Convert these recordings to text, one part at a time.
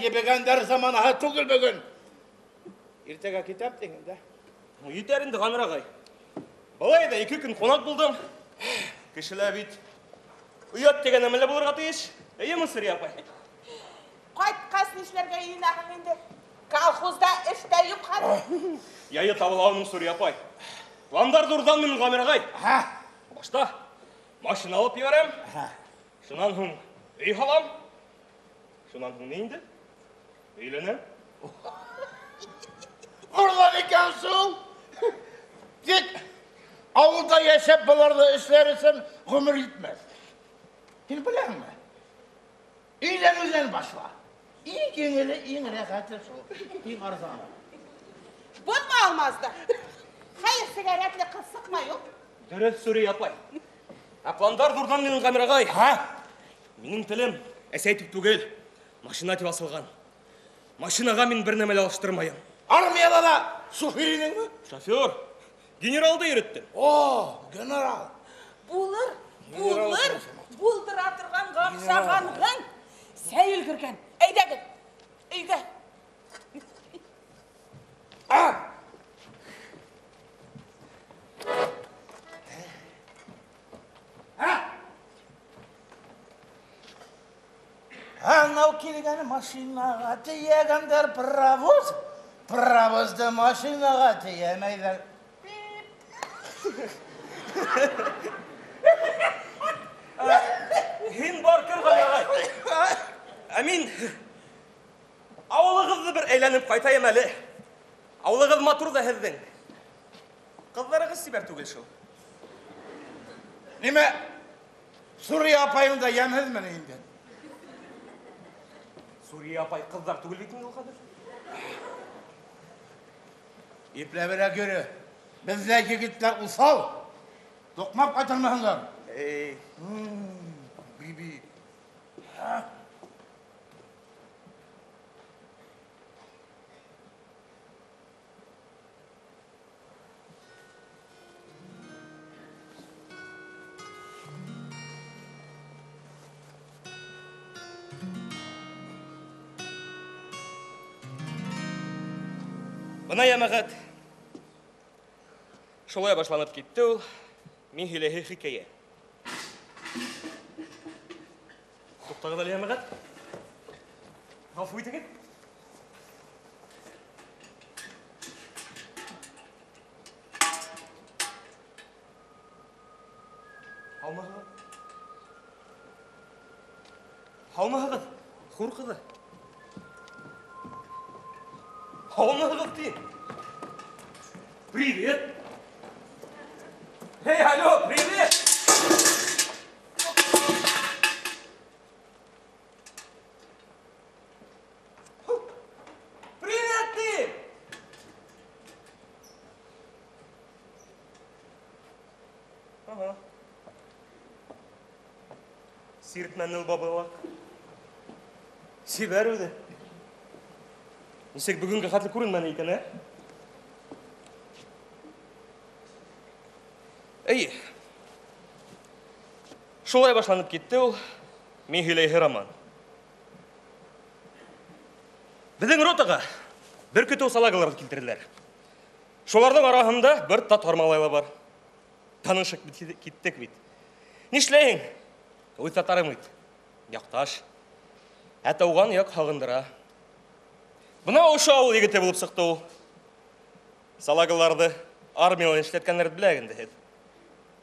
Ебегәндәр заманаһы түгел бөгөн. Иртәгә китәм тиң инде. Етәр инде, Гамир ағай. Былай да 2 көн ҡунаҡ булдым. Кешеләр бит оят тигән нәмәлә булырға тейеш. Эйеме, Сөрйә апай? Ҡайтҡас нишләргә йыйынаһың инде? Колхозда эш тә юҡ хәҙер. Яйы табыла уның, Сөрйә апай. Пландар ҙурҙан минең, Гамир ағай. Башта машина алып ебәрәм. Шунан һуң өй һалам. Шунан һуң ни инде? Өйләнәм. Урлан икән шул. Тик ауылда йәшәп быларҙы эшләр өсөн ғүмер етмәҫ. Һин беләһеңме? Өйләнеүҙән башла. Иң еңеле, иң рәхәте шул. Иң арзаны. Бынмы алмазды? Хәйер, сигаретле ҡыҙ сыҡмай ул. Дөрөҫ, Сүрей апай. Ә пландар ҙурҙан минең, Ғәмир ағай. Минең телем әсәй тип түгел, машина тип асылған. Машинаға мин бер нәмә лә алыштырмайым. Армияла ла шофер инеңме? Шофер. Генералды йөрөттөм. О, генерал. Булыр, булыр, булдыра торғанға оҡшағанһың. Сәй өлгөргән. Әйҙәгеҙ, өйгә. Анау килгән машинаға тейәгәндәр паровоз, паровозды машинаға тейәмәйҙәр. Гамир агай. Ә мин авылыгызны бер әйләнеп кайтаем әле. Авылыгыз матур да һезнең. Кызларыгыз сибәр түгел шул. Нимә, Сурия апаең да ямьһезмени инде? Сурия апай кызлар түгел бит инде ул хәзер. Ипләбрәк йөре. Бездә егетләр усал. Тукмап кайтармасыннар. Эй, Биби. Бына йәмәғәт. Шулай башланып китте ул. Мин һөйләһе хикәйә. Туктагыз әле, йәмәғәт. Гафу итегез. Һаумыһығыҙ? Һаумыһығыҙ, хур ҡыҙы? Һаумыһығыҙ ти. Привет! Эй, алло, привет! Привет ты! Ага. Сиртмәне ул бабайлар. Сибәр үҙе. Нисек бөгөнгә хәтле күренмәне икән, ә? Эйе. Шулай башланып китте ул. Мин һөйләйһе роман. Беҙҙең ротаға бер көтөү салагаларҙы килтерҙеләр. Шуларҙың араһында бер татар малайы ла бар. Танышып киттек бит. Нишләйһең? Үҙ татарың бит. Яҡташ. Ә тыуған яҡ һағындыра. Бына ошо ауыл егете булып сыҡты ул. Салагаларҙы армияла эшләткәндәрҙе белә инде һеҙ.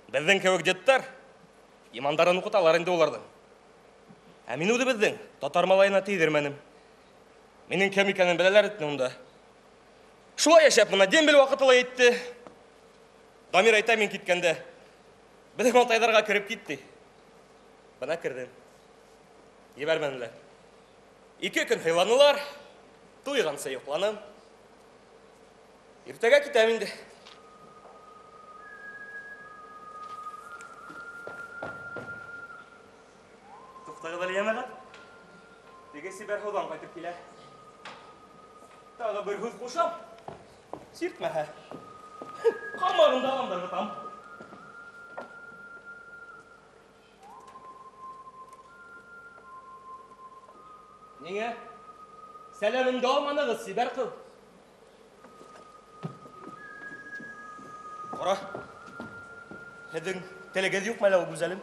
Беҙҙең кеүек деттар имандарын уҡыталар инде уларҙың. Ә мин үҙебеҙҙең татар малайына тейҙермәнем. Минең кем икәнен беләләр итне унда. Шулай йәшәп бына дембель ваҡыты ла етте. Дамир әйтә мин киткәндә, беҙҙең атайҙарға кереп китте. Бына керҙем. Ебәрмәнеләр. 2 көн һыйланылар, туйғансы йоҡланым. Иртәгә китәм инде. Туҡтағыҙ әле, йәмәғәт. Теге сибәр һыуҙан ҡайтып килә. Тағы бер һүҙ ҡушам. Сиртмәһә. Ҡамағында ырғытам. Ниңә? Сәләмемде алманығыҙ, сибәр ҡыҙ. Ҡара. Һеҙҙең телегеҙ юҡмы әле ул, гүзәлем?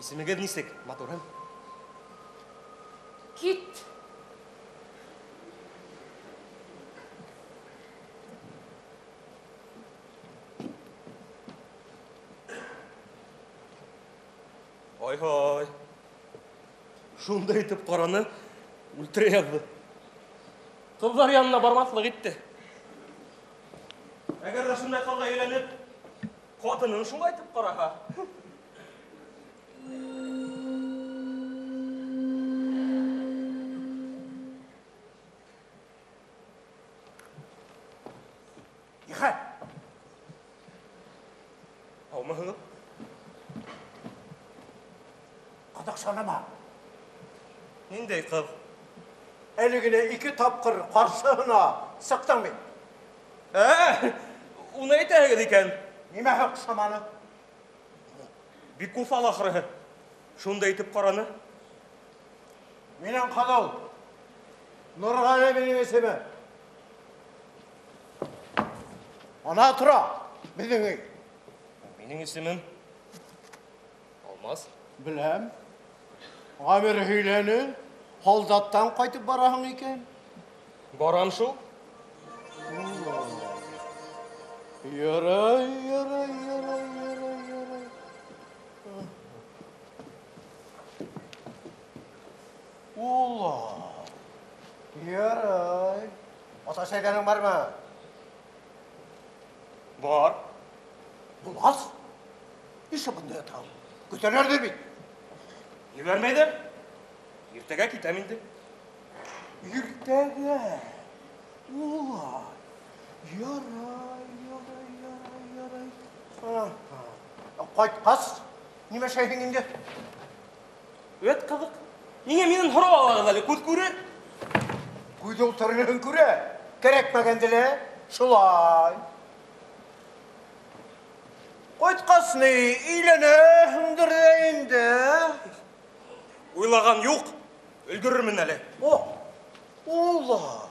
Исемегеҙ нисек, матурым? Кит. Ай-һай. Шундай итеп ҡараны, үлтерә яҙҙы. Ҡыҙҙар янына бармаҫлыҡ итте. Әгәр ҙә шундай ҡыҙға өйләнеп, ҡатынын шулай итеп ҡараһа. Ихә. Һаумыһығыҙ? Ҡаҙаҡшанама. Ниндәй ҡыҙ? Әле генә 2 тапҡыр ҡаршыһына сыҡтың бит. Уны әйтәһегеҙ икән. Нимә ҡушаманы? Бик уҫал ахырыһы. Шундай итеп ҡараны. Минең ҡыҙ ул. Нурғәле минең исеме. Ана тора беҙҙең өй. Минең исемем Алмаз. Беләм. Ғамир һөйләне, һалдаттан ҡайтып бараһың икән. Барам шул. Ярай, ярай, ярай, ярай, ярай. Улай. Ярай. Ата-әсәйләрең бармы? Бар. Булмас. Нишләп монда ята ул? Көтәләрдер бит. Җибәрмәйдер. Иртәгә китәм инде. Иртәгә. Улай. Ярай, ярай, ярай, ярай. Аһа. Кайткач, нимә эшләйһең инде? Вәт кызык. Нигә миннән һорап алагыз әле, күз күрер? Күз ул төрлесен күрә. Кәрәкмәгәнде лә. Шулай. Кайткач ни, өйләнәһеңдер дә инде. Уйлаган юк. Өлгерермен әле. О, улай.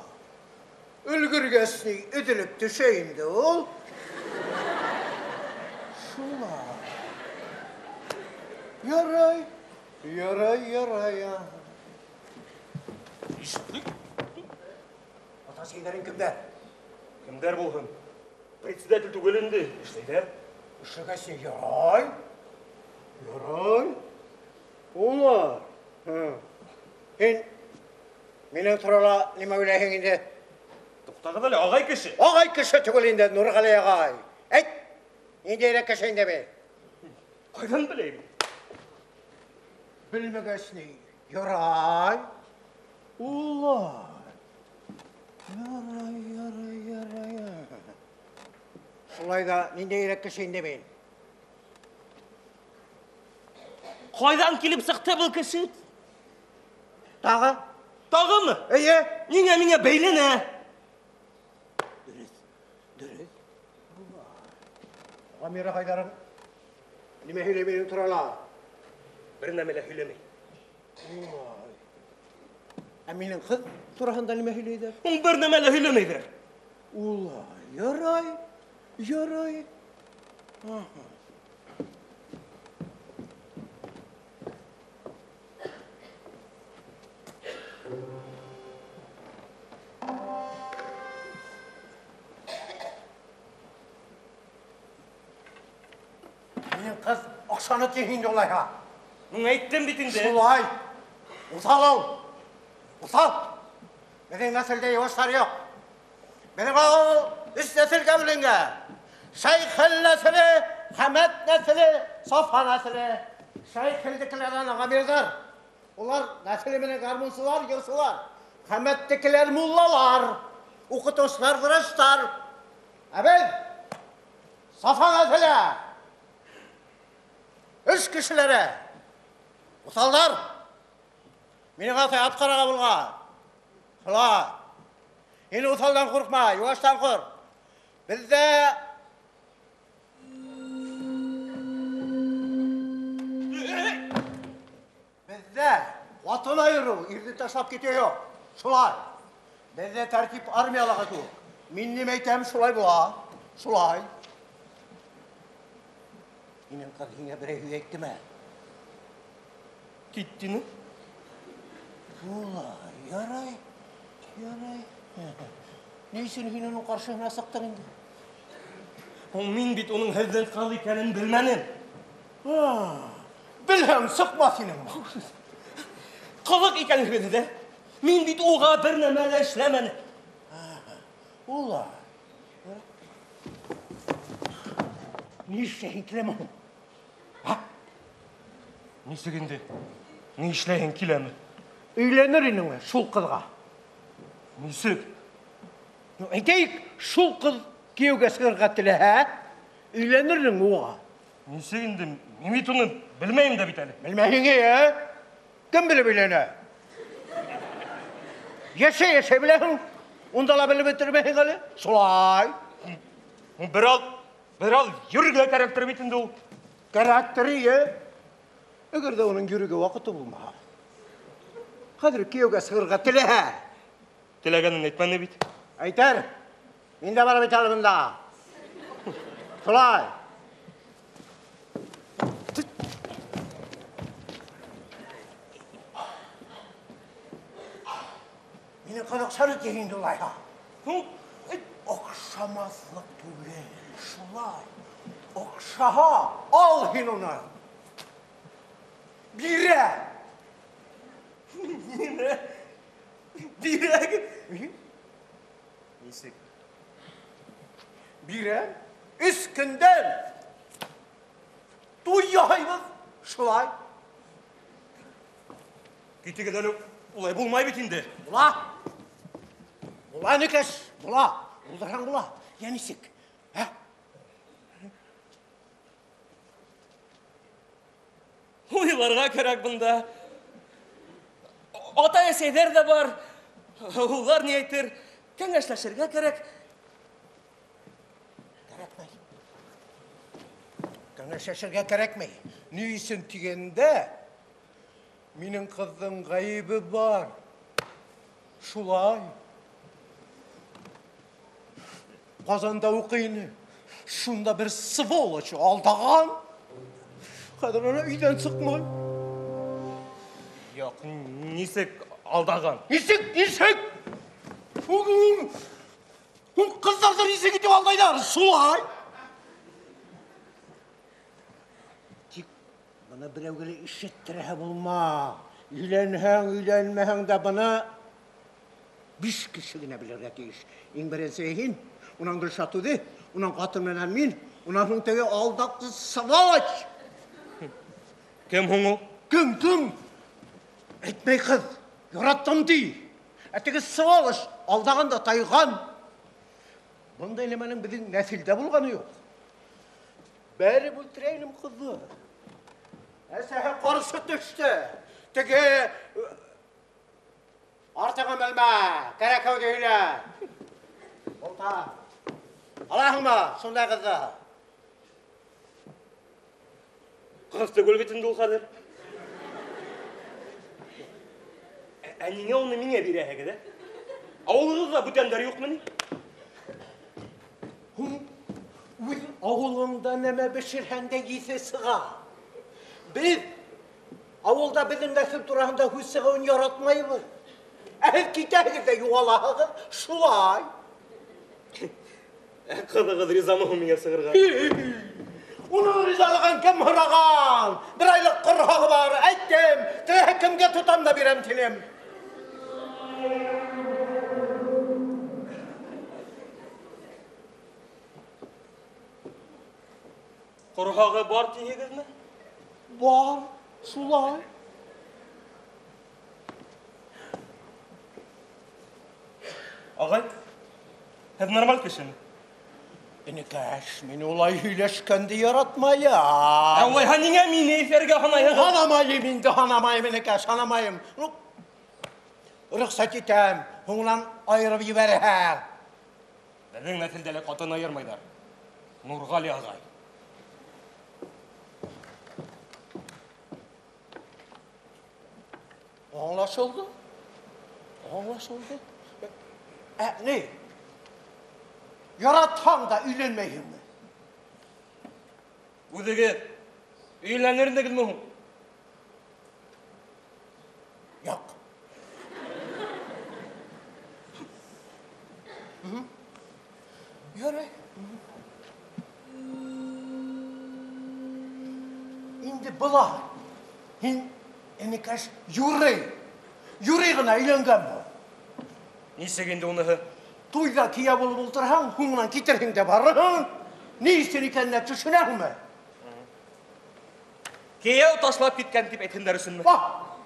Өлгергәч ни, өзелеп төшә инде ул. Шулай. Ярай, ярай, ярай. Ишеттек. Ата-әсәйләрең кемдә? Кемдәр булһын? Председатель түгел инде, эшләйдәр. Эшләгәч ни, ярай. Ярай. Улар. Һин минең турала нимә уйлайһың инде? Туктагыз әле, агай кеше. Агай кеше түгел инде, Нургали агай. Әйт, ниндәйрәк кеше инде мин? Кайдан беләм? Белмәгәч ни, ярай. Улай. Ярай, ярай, ярай. Шулай да ниндәйрәк кеше инде мин? Кайдан килеп чыкты бу кеше? Тагы? Тагымы? Әйе. Нигә миңа бәйләнә? Дөрес, дөрес. Гамир агайларың нимә һөйли минем турала? Бер нәмә лә һөйләмәй. Улай. Ә минем кыз турасында нимә һөйләйдер? Ул бер нәмә лә һөйләмәйдер. Улай, ярай, ярай. Аһа. Минем кыз акчаны тиң инде улайга. Ну, әйттем бит инде. Шулай. Усал ул. Усал. Безнең нәселдә юашлар юк. Безнең авыл өч нәселгә бүленгән. Шәйхел нәселе, Хәмәт нәселе, Сафа нәселе. Шәйхелдекеләрдән Гамирдар. Улар нәселе менән гармунчылар, йырчылар. Хәмәттекеләр муллалар, укытучылар, врачлар. Ә без Сафа нәселе. Өч кешеләре. Усалдар. Минем атай ат карага булган. Шулай. Инде усалдан куркма, юаштан курк. Бездә Бездә хатын аеру, ирне ташлап китү юк. Шулай. Бездә тәртип армиялыгы кебек. Мин нимә әйтәм, шулай була. Шулай. Минем кыз һиңа берәй һүз әйттеме? Киттеме? Шулай, ярай, ярай. Ни өчен һин аның каршысына чыктың инде? Ул мин бит аның һездән кыз икәнен белмәдем. Белһәң, чыкма синең. Кызык икәнлеген дә. Мин бит уга бер нәмә дә эшләмәдем. Улай. Ни эшләһең киләме һуң? Һа? Ничек инде? Ни эшләһең киләме? Өйләнер инеңме шул кызга? Ничек? Ну, әйтәйек, шул кыз кияүгә чыгарга теләһә, өйләнер инеңме уга? Ничек инде? Мин бит уны белмәйем дә бит әле. Белмәһең, ә? Кем белеп өйләнә? Яшә-яшә беләһең. Унда ла белеп бетермәһең әле. Шулай. Бераз йөрергә кәрәктер бит инде ул. Кәрәктер, ие. Әгәр дә аның йөрергә вакыты булмаһа. Хәзер кияүгә чыгарга теләһә. Теләгәнен әйтмәне бит. Әйтер. Мин дә барып әйтә монда. Шулай. Мине кызыксырды тик инде улайга. Ну, Охшамаслык түгел, шулай. Охшаһа, ал һин уны. Бирә. Мине. Ничек? Бирәм. Өч көндән туй яһайбыз. Шулай. Китегез әле, улай булмай бит инде. Була. Була, энекәш, була. Булдырһаң була. Я ничек? Ә? Уйларга кирәк бында. Ата-әсәйләр дә бар. Улар ни әйтер? Кәңәшләшергә кирәк. Кәрәкмәй. Кәңәшләшергә кәрәкмәй. Ни өчен дигәндә, минем кызның гаебе бар. Шулай. Казанда укый ине. Шунда бер сволочь алдаган. Хәзер аны өйдән чыкмый. Юк, ничек алдаган? Ничек, ничек? Ул кызларны ничек итеп алдайлар? Шулай. Тик моны берәүгә лә ишеттерә булма. Өйләнһәң, өйләнмәһәң дә моны биш кеше генә белергә тиеш. Иң беренче һин, унан Гөлшат үзе, унан хатын менән мин, унан һуң теге алдакчы сволочь. Кем һуң ул? Кем, кем? Әйтмәй кыз, яраттым ди. Ә теге сволочь алдаган да тайган. Мондай нәмәнең безнең нәселдә булганы юк. Бәреп үтерә инем кызны. Әсәһе каршы төште. Теге артыгын белмә, кәрәкәү һөйлә. Булта. Алаһыңмы шундай кызны? Кыз түгел бит инде ул хәзер. Ә нигә аны миңа бирәһегез, ә? Авылыгызда бүтәннәр юкмыни? Һуң үз авылыңда нәмә бешерһәң дә исе чыга. Без авылда безнең нәсел турасында һүз чыгуын яратмайбыз. Ә һез китәһегез дә югалаһыгыз, шулай. Ә кызыгыз ризамы һуң миңа чыгырга? Уның ризалыгын кем һораган? Бер айлык корһагы бар, әйттем, теләһә кемгә тотам да бирәм телем. Корһагы бар диһегезме? Бар, шулай. Агай, һеҙ нормаль кешеме? Энекәш, мин улай һөйләшкәнде яратмайым. Ә улайһа ниңә мине иҫәргә һанайһығыҙ? Һанамайым инде, һанамайым, энекәш, һанамайым. Ну, рөхсәт итәм, һуңынан айырып ебәрәһең. Беҙҙең нәҫелдә лә ҡатын айырмайҙар. Нурғали ағай. Аңлашылды. Аңлашылды. Ә, ни? Яратһаң да өйләнмәйһеңме? Үҙегеҙ өйләнер инегеҙме һуң? Юҡ. Ярай. Инде былай. Һин, энекәш, юрый. Юрый ғына өйләнгән бул. Нисек инде уныһы? Туйҙа кейәү булып ултырһаң, һуңынан китерһең дә барырһың. Ни өсөн икәненә төшөнәһеңме? Кейәү ташлап киткән тип әйтһендәр өсөнмө?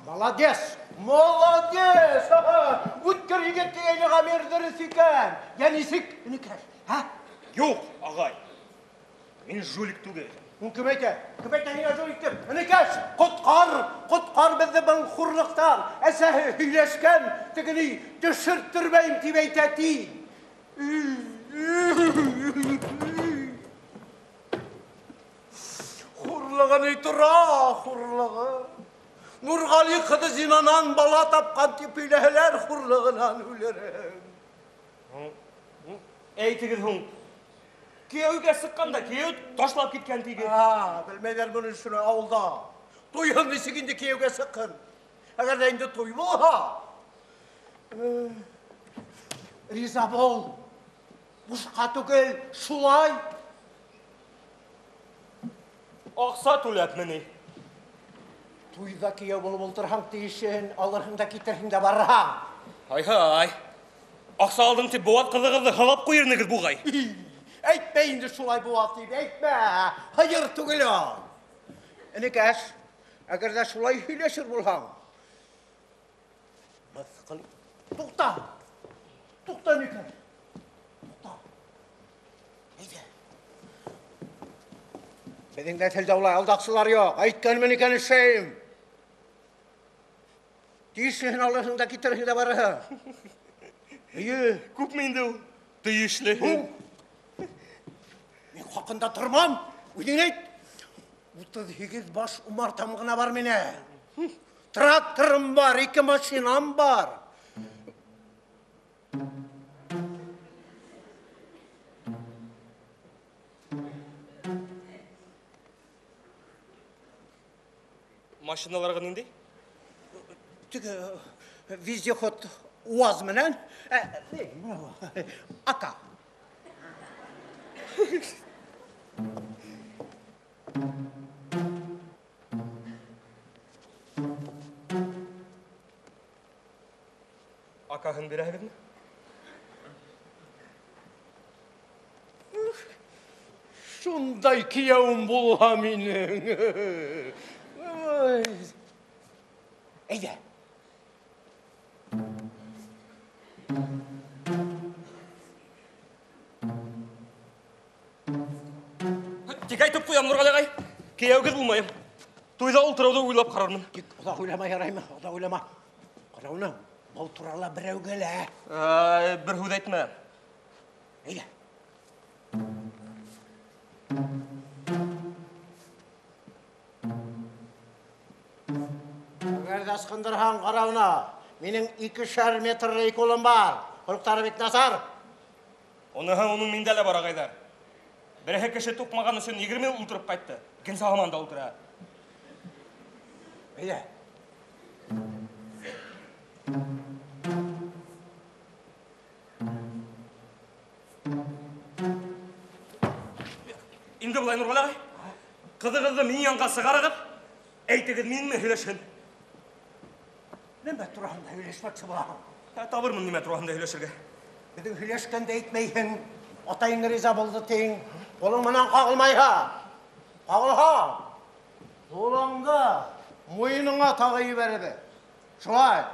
Молодец! Молодец! Үткер егет тигәйне Гамир дөрөҫ икән. Йә нисек, энекәш? Һә? Юҡ, ағай. Мин жулик түгел. Ун кем әйтә? Кем әйтә һиңә жулик тип? Энекәш, ҡотҡар, ҡотҡар беҙҙе был хурлыҡтан. Әсәһе һөйләшкән, тегене төшөрттөрмәйем тип әйтә ти. Хурлығы ни тора, хурлығы. Нурғали ҡыҙы зинанан бала тапҡан тип һөйләһәләр, хурлығынан үлерем. Әйтегеҙ һуң, кейәүгә сыҡҡанда кейәү ташлап киткән тигеҙ. Белмәйҙәр бының шуны ауылда. Туйһын нисек инде кейәүгә сыҡһын. Әгәр ҙә инде туй булһа. Риза бул. Бушҡа түгел, шулай. Аҡса түләпме ни? Туйҙа кейәү булып ултырһаң, тейешен алырһың да китерһең дә барырһаң. Һай-һай. Акча алдым дип буат кызыгызны һылап куерныгыз бугай. Әйтмә инде шулай буат дип, әйтмә. Хәер түгел ул. Энекәш, әгәр дә шулай һөйләшер булһаң, мыскыл. Тукта! Тукта, энекәш. Тукта. Әйдә. Безнең нәселдә улай алдакчылар юк. Әйткәнмен икән эшләйм. Тиешлесен алырсың да китерерсең дә барырсың. Әйе. Күпме инде ул? Тиешле. Мин хакында тормам. Үзең әйт. 38 баш умартам гына бар минем. Тракторым бар, 2 машинам бар. Машиналарга нинди? Теге вездеход УАЗ менән, АК. АК-ын бирәһегезме? Шундай кияүем булһа минең. Әйдә. Тик әйтеп куям, Нургали агай, кияүгез булмаем. Туйда ултырауды уйлап карармын. Тик озак уйлама, яраймы? Озак уйлама. Карауны, был турала берәүгә лә. Бер һүҙ әйтмә. Әйдә. Әгәр дә ысҡындырһаң, ҡарауына, минең 2,5 метрлы иколым бар. Холоҡтары бик насар. Уныһы уның миндә лә бар, ағайҙар. Береһе кеше туҡмаған өсөн 20 йыл ултырып ҡайтты. Икенсе һаман да ултыра. Әйҙә. Инде былай, Нурғали ағай, ҡыҙығыҙҙы минең янға сығарығыҙ, әйтегеҙ, минең менән һөйләшһен. Нимә тураһында һөйләшмәксе булаһың? Табырмын нимә тураһында һөйләшергә. Беҙҙең һөйләшкәндә әйтмәйһең, атайың риза булды тиң, ҡулың менән ҡағылмайһа. Ҡағылһа, ҡулыңды муйыныңа тағы ебәрербеҙ. Шулай,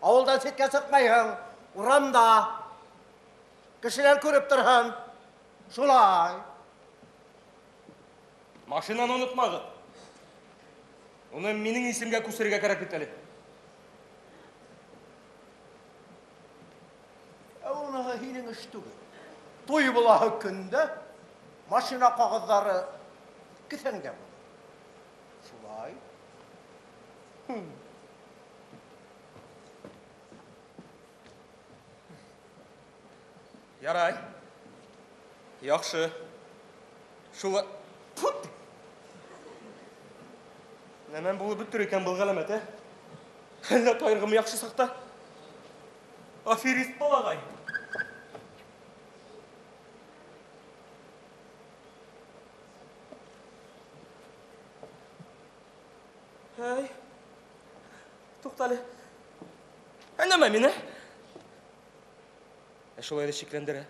ауылдан ситкә сыҡмайһың, урамда кешеләр күреп торһон. Шулай. Машинаны онотмағыҙ. Уны минең исемгә күсерергә кәрәк бит әле. Уныһы һинең эш түгел. Туй булаһы көндә машина ҡағыҙҙары кеҫәңдә булыр. Шулай. Ярай. Яҡшы. Шула. Нәмән булып бөттөр икән был ғәләмәт, ә? Әллә тайырғым яҡшы саҡта. Аферист балағай. Әй, туҡта әле. Ә нәмә мине? Ә шулай ҙа шикләндерә.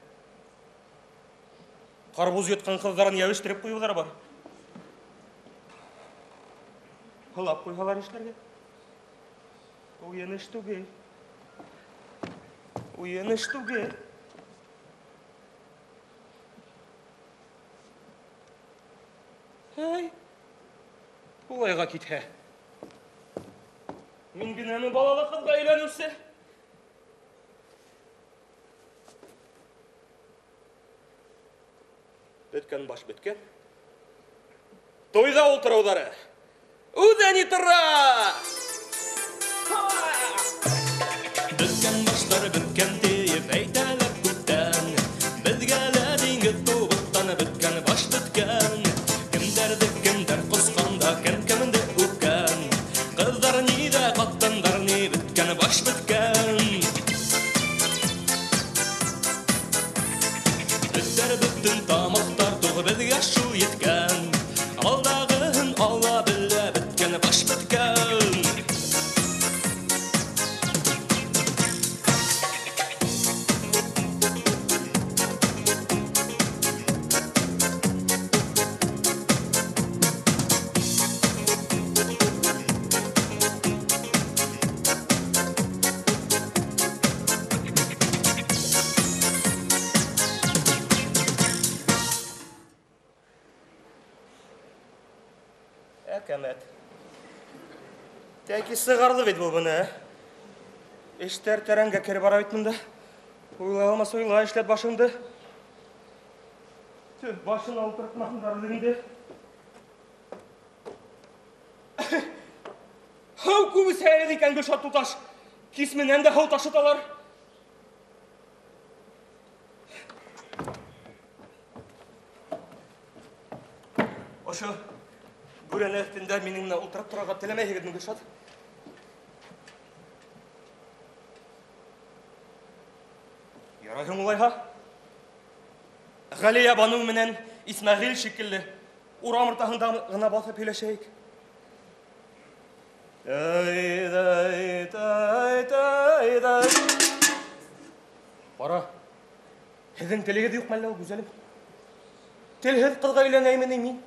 Ҡарбуз йотҡан ҡыҙҙарын йәбештереп ҡуйыуҙар бар. Һылап ҡуйһалар эшләргә. Уйын эш түгел. Уйын эш түгел. Эй, улайға китһә. Мин генәме балалы ҡыҙға өйләнеүсе? Бөткән баш бөткән. Туйҙа ултырыуҙары үҙе ни тора! Бөткән баштар бөткән тиеп әйтәләр күптән. Беҙгә лә диңгеҙ тубыҡтан бөткән баш бөткән. Кемдәрҙе кемдәр ҡосҡан да, кем кемде үпкән. Ҡыҙҙар ни ҙә, ҡатындар ни, бөткән баш бөткән. Бөттәр бөттөн тамаҡтар туғы беҙгә шул еткән. Алдағыһын Алла белә, бөткән баш бөткән. Әкәмәт. Тәки сыгарды бит бу моны. Эштәр тәрәнгә кереп бара бит монда. Уйлай алмас уйла, эшләп башыңды. Төп башын алдыртмасындар инде. Һау күбесе әле икән Гөлшат туташ. Кисменнән дә һау ташыталар. Ошо бүрәнә өстендә минең менән ултырып торырга теләмәйһегезме, Гөлшат? Ярай һуң улайһа. Галия бану менән Исмәгыйль шикелле урам уртаһында гына басып һөйләшәйек. Кара, һеҙҙең телегеҙ юҡмы әллә ул, гүзәлем? Телһеҙ ҡыҙға өйләнәйме ни мин?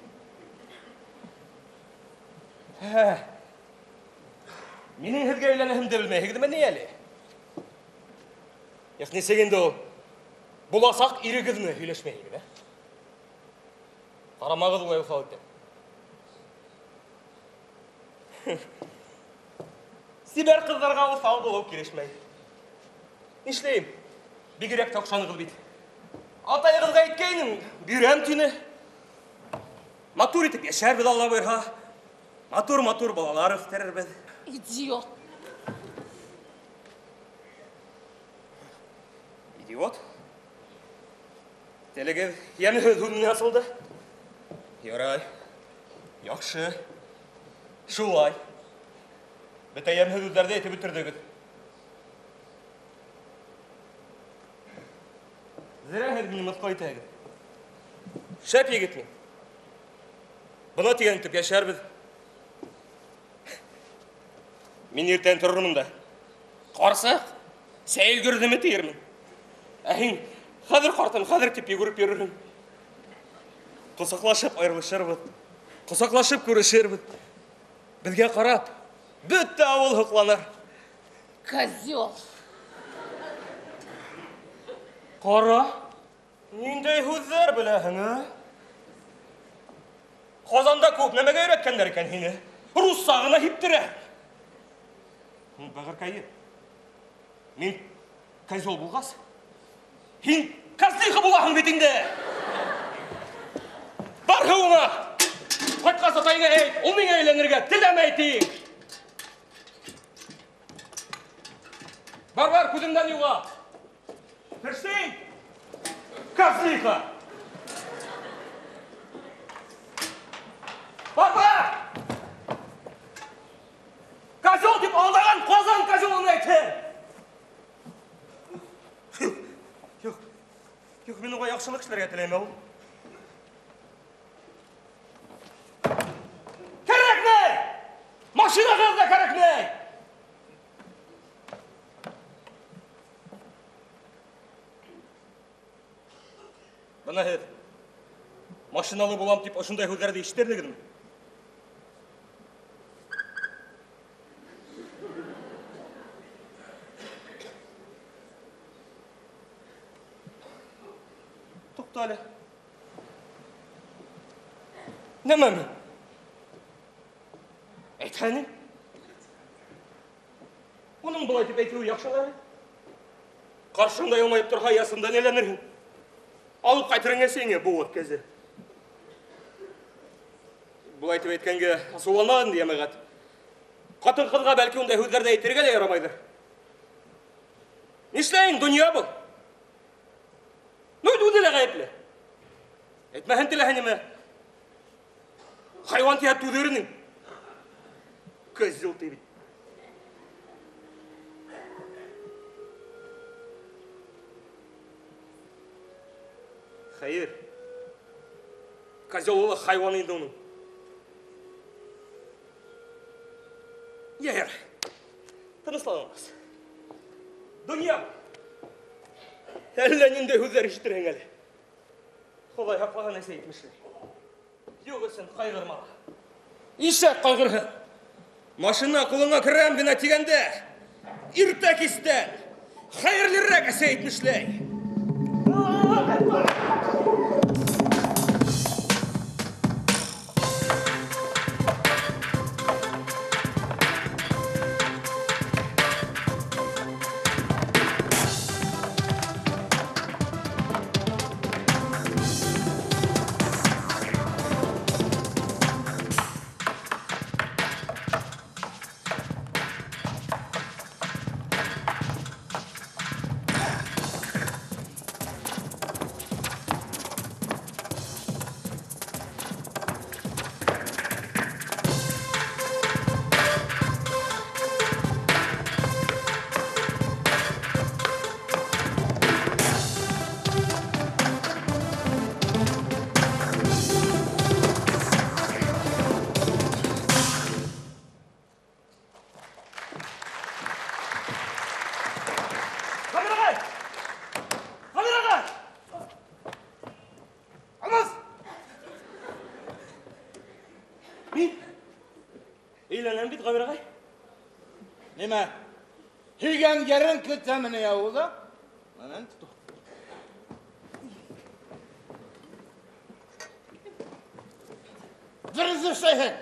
Һә. Минең һеҙгә өйләнәһемде белмәйһегеҙме ни әле? Юҡ, нисек инде ул? Буласаҡ ирегеҙ менән һөйләшмәйһегеҙ, ә? Ҡарамағыҙ улай уҫал итеп. Сибәр ҡыҙҙарға уҫал булыу килешмәй. Нишләйем? Бигерәк тә оҡшанығыҙ бит. Атайығыҙға әйткәйнем, бирәм тине. Матур итеп йәшәрбеҙ, Алла бойорһа. Матур-матур балалар үҫтерербеҙ. Идиот. Идиот? Телегеҙ йәмһеҙ һүҙ менән асылды. Ярай. Яҡшы. Шулай. Бөтә йәмһеҙ һүҙҙәрҙе әйтеп бөтөрҙөгөҙ. Зерә һеҙ мине мыҫҡыл итәһегеҙ. Шәп егет мин. Бына тигән итеп йәшәрбеҙ. Мин иртән торормон да. Ҡарсыҡ, сәй өлгөрҙөмө тиермен. Ә һин хәҙер ҡартым, хәҙер тип йүгереп йөрөрһөң. Ҡосаҡлашып айырылышырбыҙ. Ҡосаҡлашып күрешербеҙ. Беҙгә ҡарап, бөтә ауыл һоҡланыр. Козел. Ҡара, ниндәй һүҙҙәр беләһең, ә? Ҡазанда күп нәмәгә өйрәткәндәр икән һине. Русса ғына һиптерә. Бәғеркәйе, мин козел булғас, һин козлиха булаһың бит инде. Бар һыуыңа! Ҡайтҡас атайыңа әйт, ул миңә өйләнергә теләмәй тиң. Бар, бар, күҙемдән юғал. Персей! Козлиха! Бар, бар! Козел тип алдаған Ҡазан козелын әйтһен! Юҡ, юҡ, мин уға яҡшылыҡ эшләргә теләйем ул. Кәрәкмәй! Машинағыҙ ҙа кәрәкмәй! Бына һеҙ машиналы булам тип ошондай һүҙҙәрҙе ишетерһегеҙме? Туҡта әле. Нәмә мин? Әйтһәне. Уның былай тип әйтеүе яҡшы ла әле. Ҡаршыңда йылмайып торһа, ясында нәләнерһең. Алып ҡайтырың әсәйеңә быуат кәзә. Былай тип әйткәнгә асыуланма инде, йәмәғәт. Ҡатын-ҡыҙға бәлки ундай һүҙҙәрҙе әйтергә лә ярамайҙыр. Нишләйен, донъя был. Ну, үҙе лә ғәйепле. Әйтмәһен теләһә нимә. Хайуан тиһә түҙер инең. Козел ти бит. Хәйер. Козел ул хайуан инде уның. Йәр. Тынысланығыҙ. Донъя. Әллә ниндәй һүҙҙәр ишетерһең әле. Хоҙай һаҡлаған әсәй әйтмешләй. Юҡ өсөн ҡайғырма. Ишәк ҡайғырһын. Машина ҡулыңа керәм генә тигәндә, иртә кистән хәйерлерәк әсәй әйтмешләй. Гамир агай! Гамир агай! Алмаз! Мин өйләнәм бит, Гамир агай. Нимә? Һөйгән ярың көтәмени авылда? Менә Дөрес эшләйһең.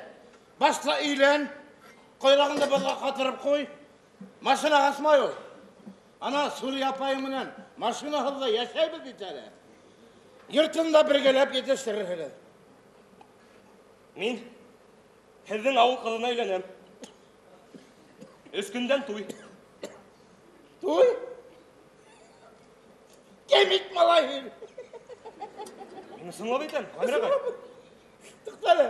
Башта өйлән, койрыгыңды бозга катырып куй. Машинага асмай ул. Ана Сурия апаең менән машинасызда яшәйбез бит әле. Йортын да бергәләп җитештерербез. Мин һеҙҙең ауыл ҡыҙына өйләнәм. Өс көндән туй. Туй? Кемик малай һин. Мин ысынлап әйтәм, Гамир ағай. Туҡта әле,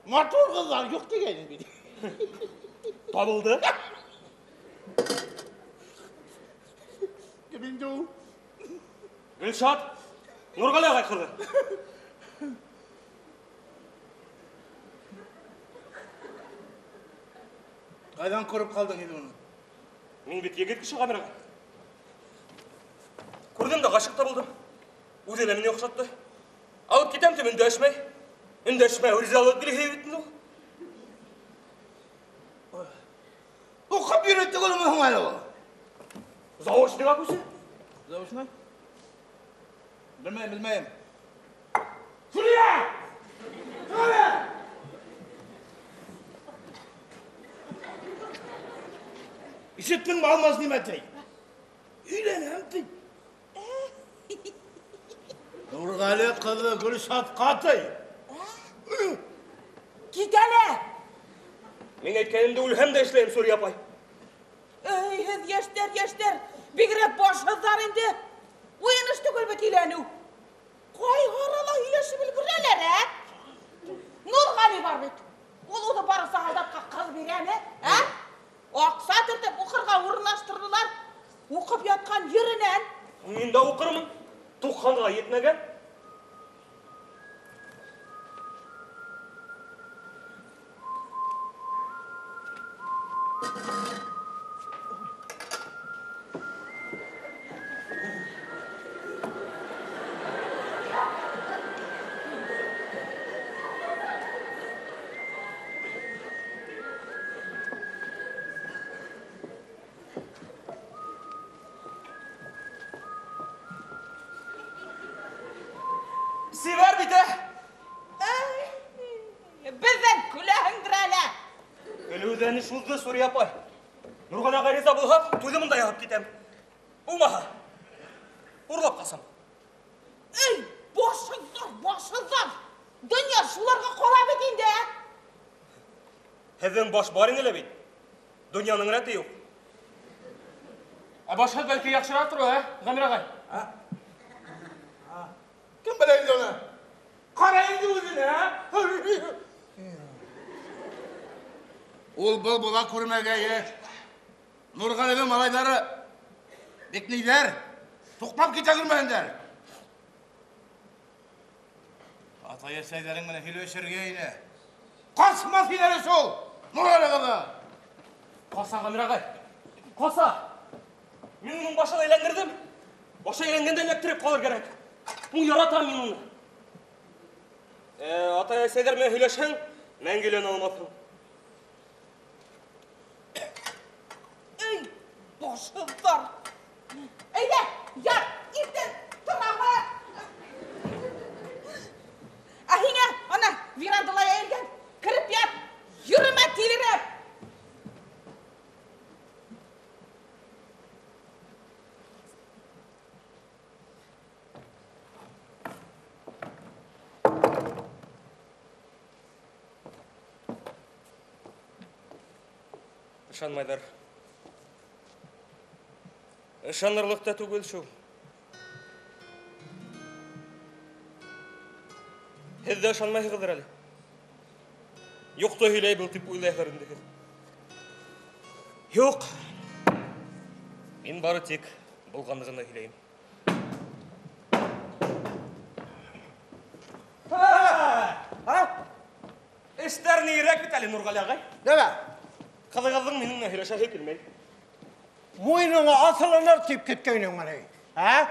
матур ҡыҙҙар юҡ тигәйнең бит. Табылды. Кем инде ул? Гөлшат, Нурғәле ағай ҡыҙы. Ҡайҙан күреп ҡалдың инде уны? Мин бит егет кеше, Гамир ағай. Күрҙем дә ғашиҡ та булдым. Үҙе лә мине оҡшатты. Алып китәм тип өндәшмәй. Өндәшмәй, ризалыҡ бирһә бит инде ул. Уҡып йөрөй түгелме һуң әле ул? Заочныйға күсә. Заочный? Белмәйем, белмәйем. Сүрия! Сүрия! Ишеттеңме, Алмаз нимә ти? Өйләнәм ти. Нурғәле ҡыҙы Гөлшатҡа ти. Кит әле! Мин әйткәнемде үлһәм дә эшләйем, Сүрия апай. Эй, һеҙ йәштәр, йәштәр, бигерәк башһыҙҙар инде. Уйын эш түгел бит өйләнеү. Ҡай арала һөйләшеп өлгөрәләр, ә? Нурғәли бар бит. Ул уны бары солдатҡа ҡыҙ бирәме, ә? Аҡса төртөп уҡырға урынлаштырҙылар. Уҡып ятҡан еренән. Мин дә уҡырмын. Туҡһанға етмәгән. Сибәр бит, ә? Беҙҙән көләһеңдер әле. Көлөүҙән эш уҙҙы, Сүрия апай. Нурғәле ағай риза булһа, туйҙы бында яһап китәм. Булмаһа, урлап ҡасам. Эй, башһыҙҙар, башһыҙҙар. Донъя шуларға ҡала бит инде, ә? Һеҙҙең баш бар ине лә бит. Донъяның рәте юҡ. Ә башһыҙ бәлки яҡшыраҡ торор, ә, Ғәмир ағай? Кем белә инде уны? Ҡара инде үҙенә, ә? Ул был була күрмәгәйе. Нурғәлинең малайҙары бик ниҙәр, туҡтап китә күрмәһендәр. Атай-әсәйҙәрең менән һөйләшергә ине. Ҡасмаҫ ине әле шул Нурғәле ҡыҙы. Ҡаса, Ғәмир ағай, ҡаса. Мин уның башын әйләндерҙем. Башы әйләнгәндә эләктереп ҡалыр кәрәк. Ул яратам мин уны. Атай-әсәйҙәр менән һөйләшһәң, мәңге өйләнә алмаҫһың. Эй, башһыҙҙар! Әйҙә, ят, иртән торама. Ә һиңә, ана, верандала йәйелгән, кереп ят, йөрөмә тилереп. Ышанмайҙар. Ышанырлыҡ та түгел шул. Һеҙ ҙә ышанмайһығыҙҙыр әле. Юҡты һөйләй был тип уйлайһығыҙ инде һеҙ. Юҡ. Мин бары тик булғанды ғына һөйләйем. Эштәр нейерәк бит әле, Нурғәле ағай. Нимә? Ҡыҙығыҙҙың минең менән һөйләшәһе килмәй. Муеныңа асылыныр дип көткәйнеңмени? Ә?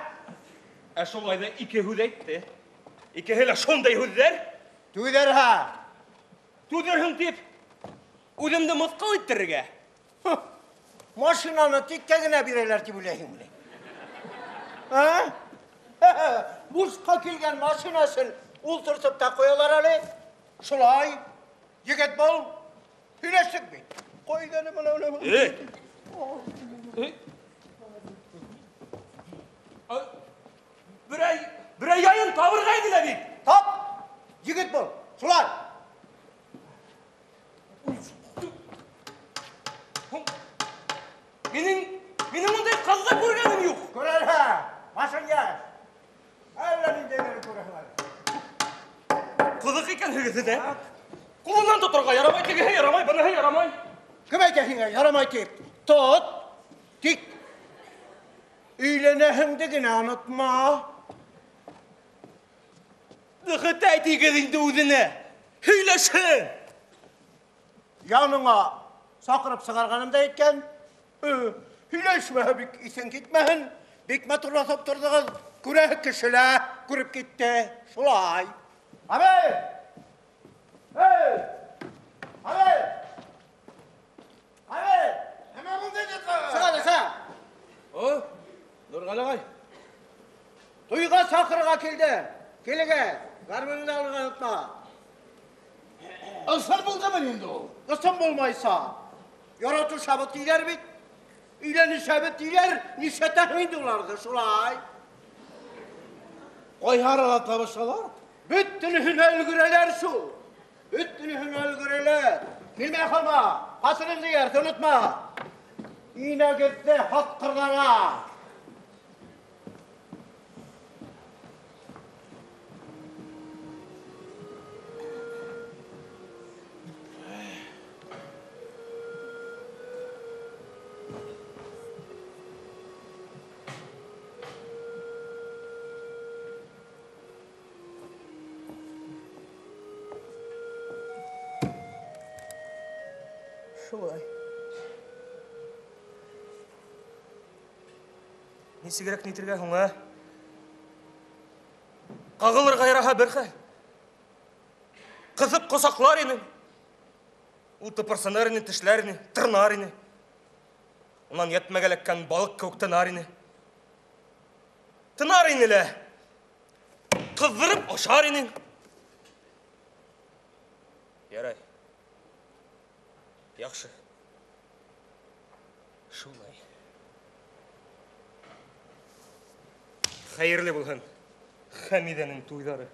Ә шулай да ике һүҙ әйтте. Икеһе лә шундай һүҙҙәр. Түҙерһә. Түҙерһең дип, үҙемде мыҫҡыл иттерергә. Машинаны тиккә генә бирәләр дип уйлайһыңмыни? Ә? Бушка килгән машинасын ултыртып та куялар әле. Шулай. Егет бул. Һөйләштек бит. Кайда әле моны? Эй! Берәй, берәй яйын табырға иде лә бит. Тап! Егет бул. Шулай. Минең, минең ундай ҡыҙҙы күргәнем юҡ. Күрәлһә, башың яш. Әллә ниндәйҙәрен күрәһең әле. Ҡыҙыҡ икәнһегеҙ ҙә. Ҡулынан тоторға ярамай, тегеһе ярамай, быныһы ярамай. Кем әйтә һиңә ярамай тип? Тот. Тик өйләнәһеңде генә онотма. Ныҡыт әйтегеҙ инде үҙенә. Һөйләшһен. Яныңа саҡырып сығарғаным да әйткән. Һөйләшмәһә бик иҫең китмәһен. Бик матурлашып торҙоғоҙ. Күрәһе кеше лә күреп китте. Шулай. Абей! Эй! Абей! Абей! Нимә булды инде? Сыға, сыға. О, Нурғәле ағай. Туйға саҡырырға килде. Килегеҙ, гармуныңды алырға онотма. Ысын булдымы инде ул? Ысын булмайса, яратышабыҙ тиҙәр бит. Өйләнешәбеҙ тиҙәр, нишләтәһең инде уларҙы шулай. Ҡайһы арала табышалар? Бөтөнөһөнә өлгөрәләр шул. Бөтөнөһөнә өлгөрәләр. Килмәй ҡалма, ҡатыныңды эйәрт, онотма. Инәгеҙҙе һатҡырҙарға. Шулай. Нисегерәк нитергә һуң, ә? Ҡағылырға яраһа бер хәл. Ҡыҫып ҡосаҡлар инем. Ул тыпырсыныр ине, тешләр ине, тырнар ине. Унан йәтмәгә эләккән балыҡ кеүек тынар ине. Тынар ине лә. Ҡыҙҙырып ашар инең. Ярай. Яҡшы. Шулай. Хәйерле булһын Хәмиҙәнең туйҙары.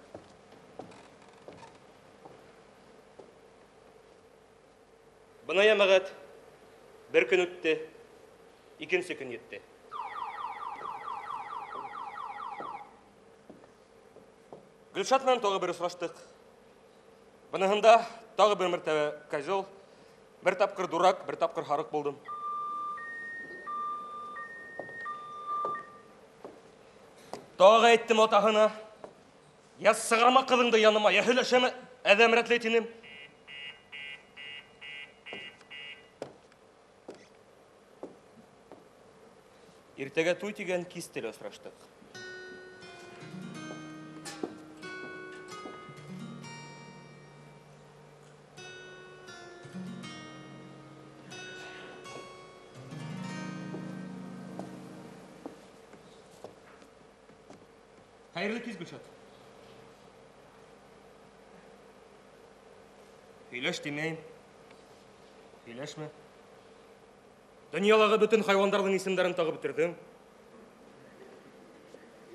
Бына йәмәғәт, бер көн үтте, икенсе көн етте. Гөлшат менән тағы бер осраштыҡ. Быныһында тағы бер мәртәбә козел, бер тапҡыр дурак, бер тапҡыр һарыҡ булдым. Тағы әйттем атаһына, я сығарма ҡыҙыңды яныма, я һөйләшәме, әҙәм рәтле тинем. Иртәгә туй тигән кисте лә осраштыҡ. Хәйерле кис, Гөлшат. Һөйләш тимәйем. Һөйләшмә. Донъялағы бөтөн хайуандарҙың исемдәрен тағып бөтөрҙөм.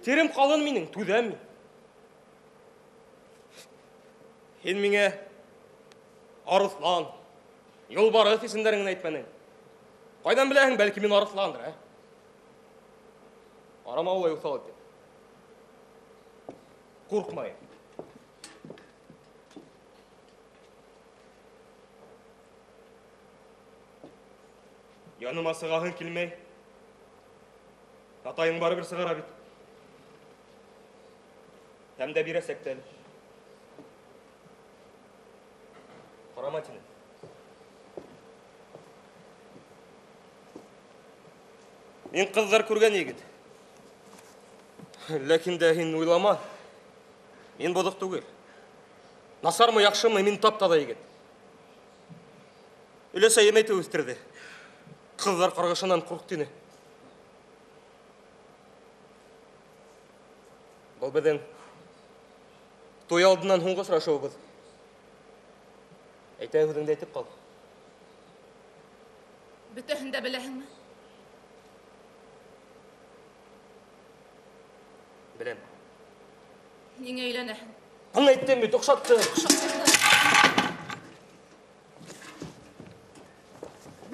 Терем ҡалын минең, түҙәм мин. Һин миңә арыҫлан, юлбарыҫ исемдәрен генә әйтмәнең. Ҡайҙан беләһең, бәлки мин арыҫландыр, ә? Арама улай уҫал итеп. Ҡурҡмайым. Яныма сығаһың килмәй. Атайың барыбер сығара бит. Һәм дә бирәсәк тә әле. Ҡарама тине. Мин кызлар күргән егет. Ләкин дә һин уйлама. Мин бозык түгел. Насармы, яхшымы, мин тап-таза егет. Өләсәем әйтеп үстерде. Кызлар каргышыннан курк дине. Был безнең туй алдыннан һуңгы сорашуыбыз. Әйтә үзең дә әйтеп кал. Бөтәһен дә беләһеңме? Беләм. Ниңә өйләнәһең? Аны әйттем бит, охшаттым.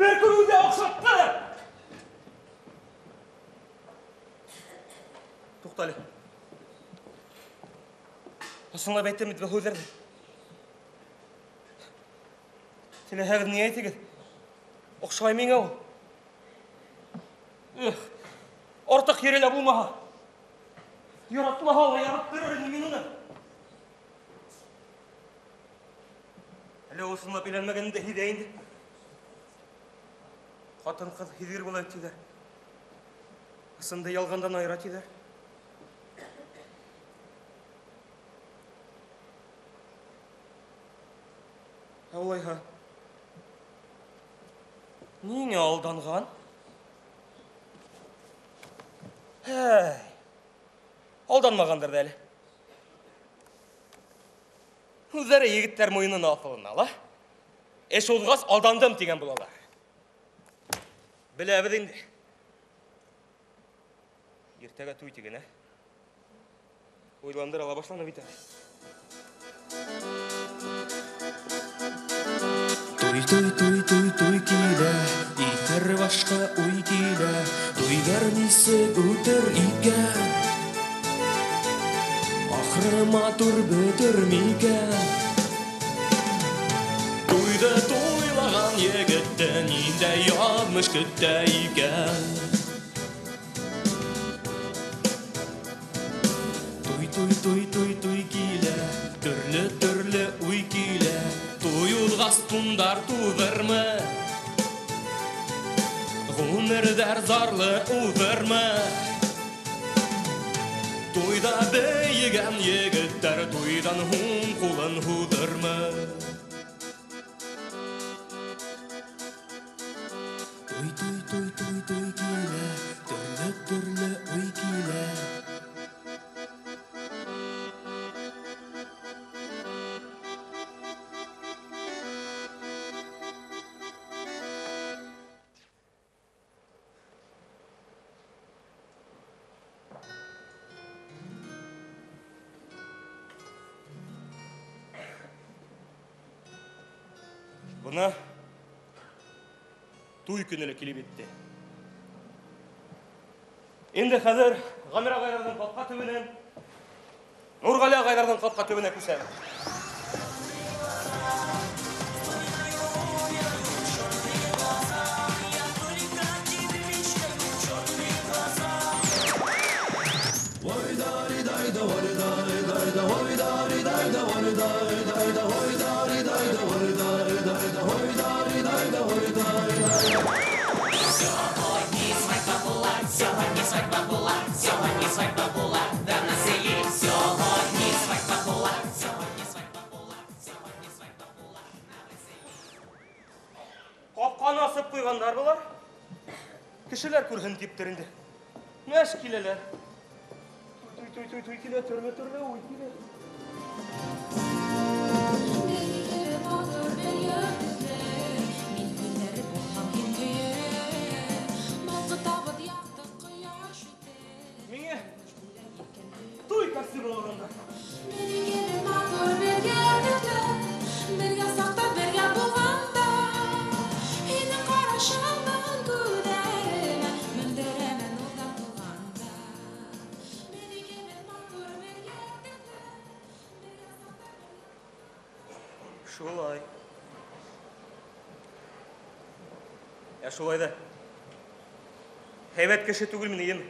Бер күрүдә охшатты. Туктале. Ысынлап әйттем бит был һүҙҙәрҙе. Теләһәгеҙ ни әйтегеҙ? Оҡшай миңә ул. Эх, артыҡ ере лә булмаһа. Яратмаһа ла яраттырыр инем мин уны. Әле ул ысынлап өйләнмәгәнен дә һиҙә инде. Ҡатын-ҡыҙ һиҙгер була тиҙәр. Ысынды ялғандан айыра тиҙәр. Ә улайһа, ниңә алданған? Һәй, алданмағандыр ҙа әле. Үҙҙәре егеттәр муйынына аҫылына ла. Эш уҙғас алдандым тигән булалар. Беләбеҙ инде. Иртәгә туй тиген, ә? Уйландыра ла башланы бит әле. Туй, туй, туй, туй, туй килә, итер башка уй килә, туйҙар нисек үтер икән? Ахыры матур бөтөр микән? Туйҙы туйлаған егетте ниндәй яҙмыш көтә икән? Туй, туй, туй, туй, туй килә, төрлө-төрлө уй килә, туй уҙғас тундар туҙырмы? Ғүмерҙәр зарлы уҙырмы? Туйҙа бейегән егеттәр туйҙан һуң ҡулын һуҙырмы? Туй, туй, туй, туй, туй килә, төрлө-төрлө уй килә. Бына туй көнө лә килеп етте. Инде хәҙер Ғәмир ағайҙарҙың ҡапҡа төбөнән Нурғәле ағайҙарҙың ҡапҡа төбөнә күсәбеҙ. Ҡапҡаны асып ҡуйғандар былар. Кешеләр күрһен типтер инде. Мәш киләләр. Туй, туй, туй, туй килә, төрлө-төрлө уй килә. Миңә туй костюмы алғандар. Шулай. Ә шулай ҙа һәйбәт кеше түгел мин, эйеме?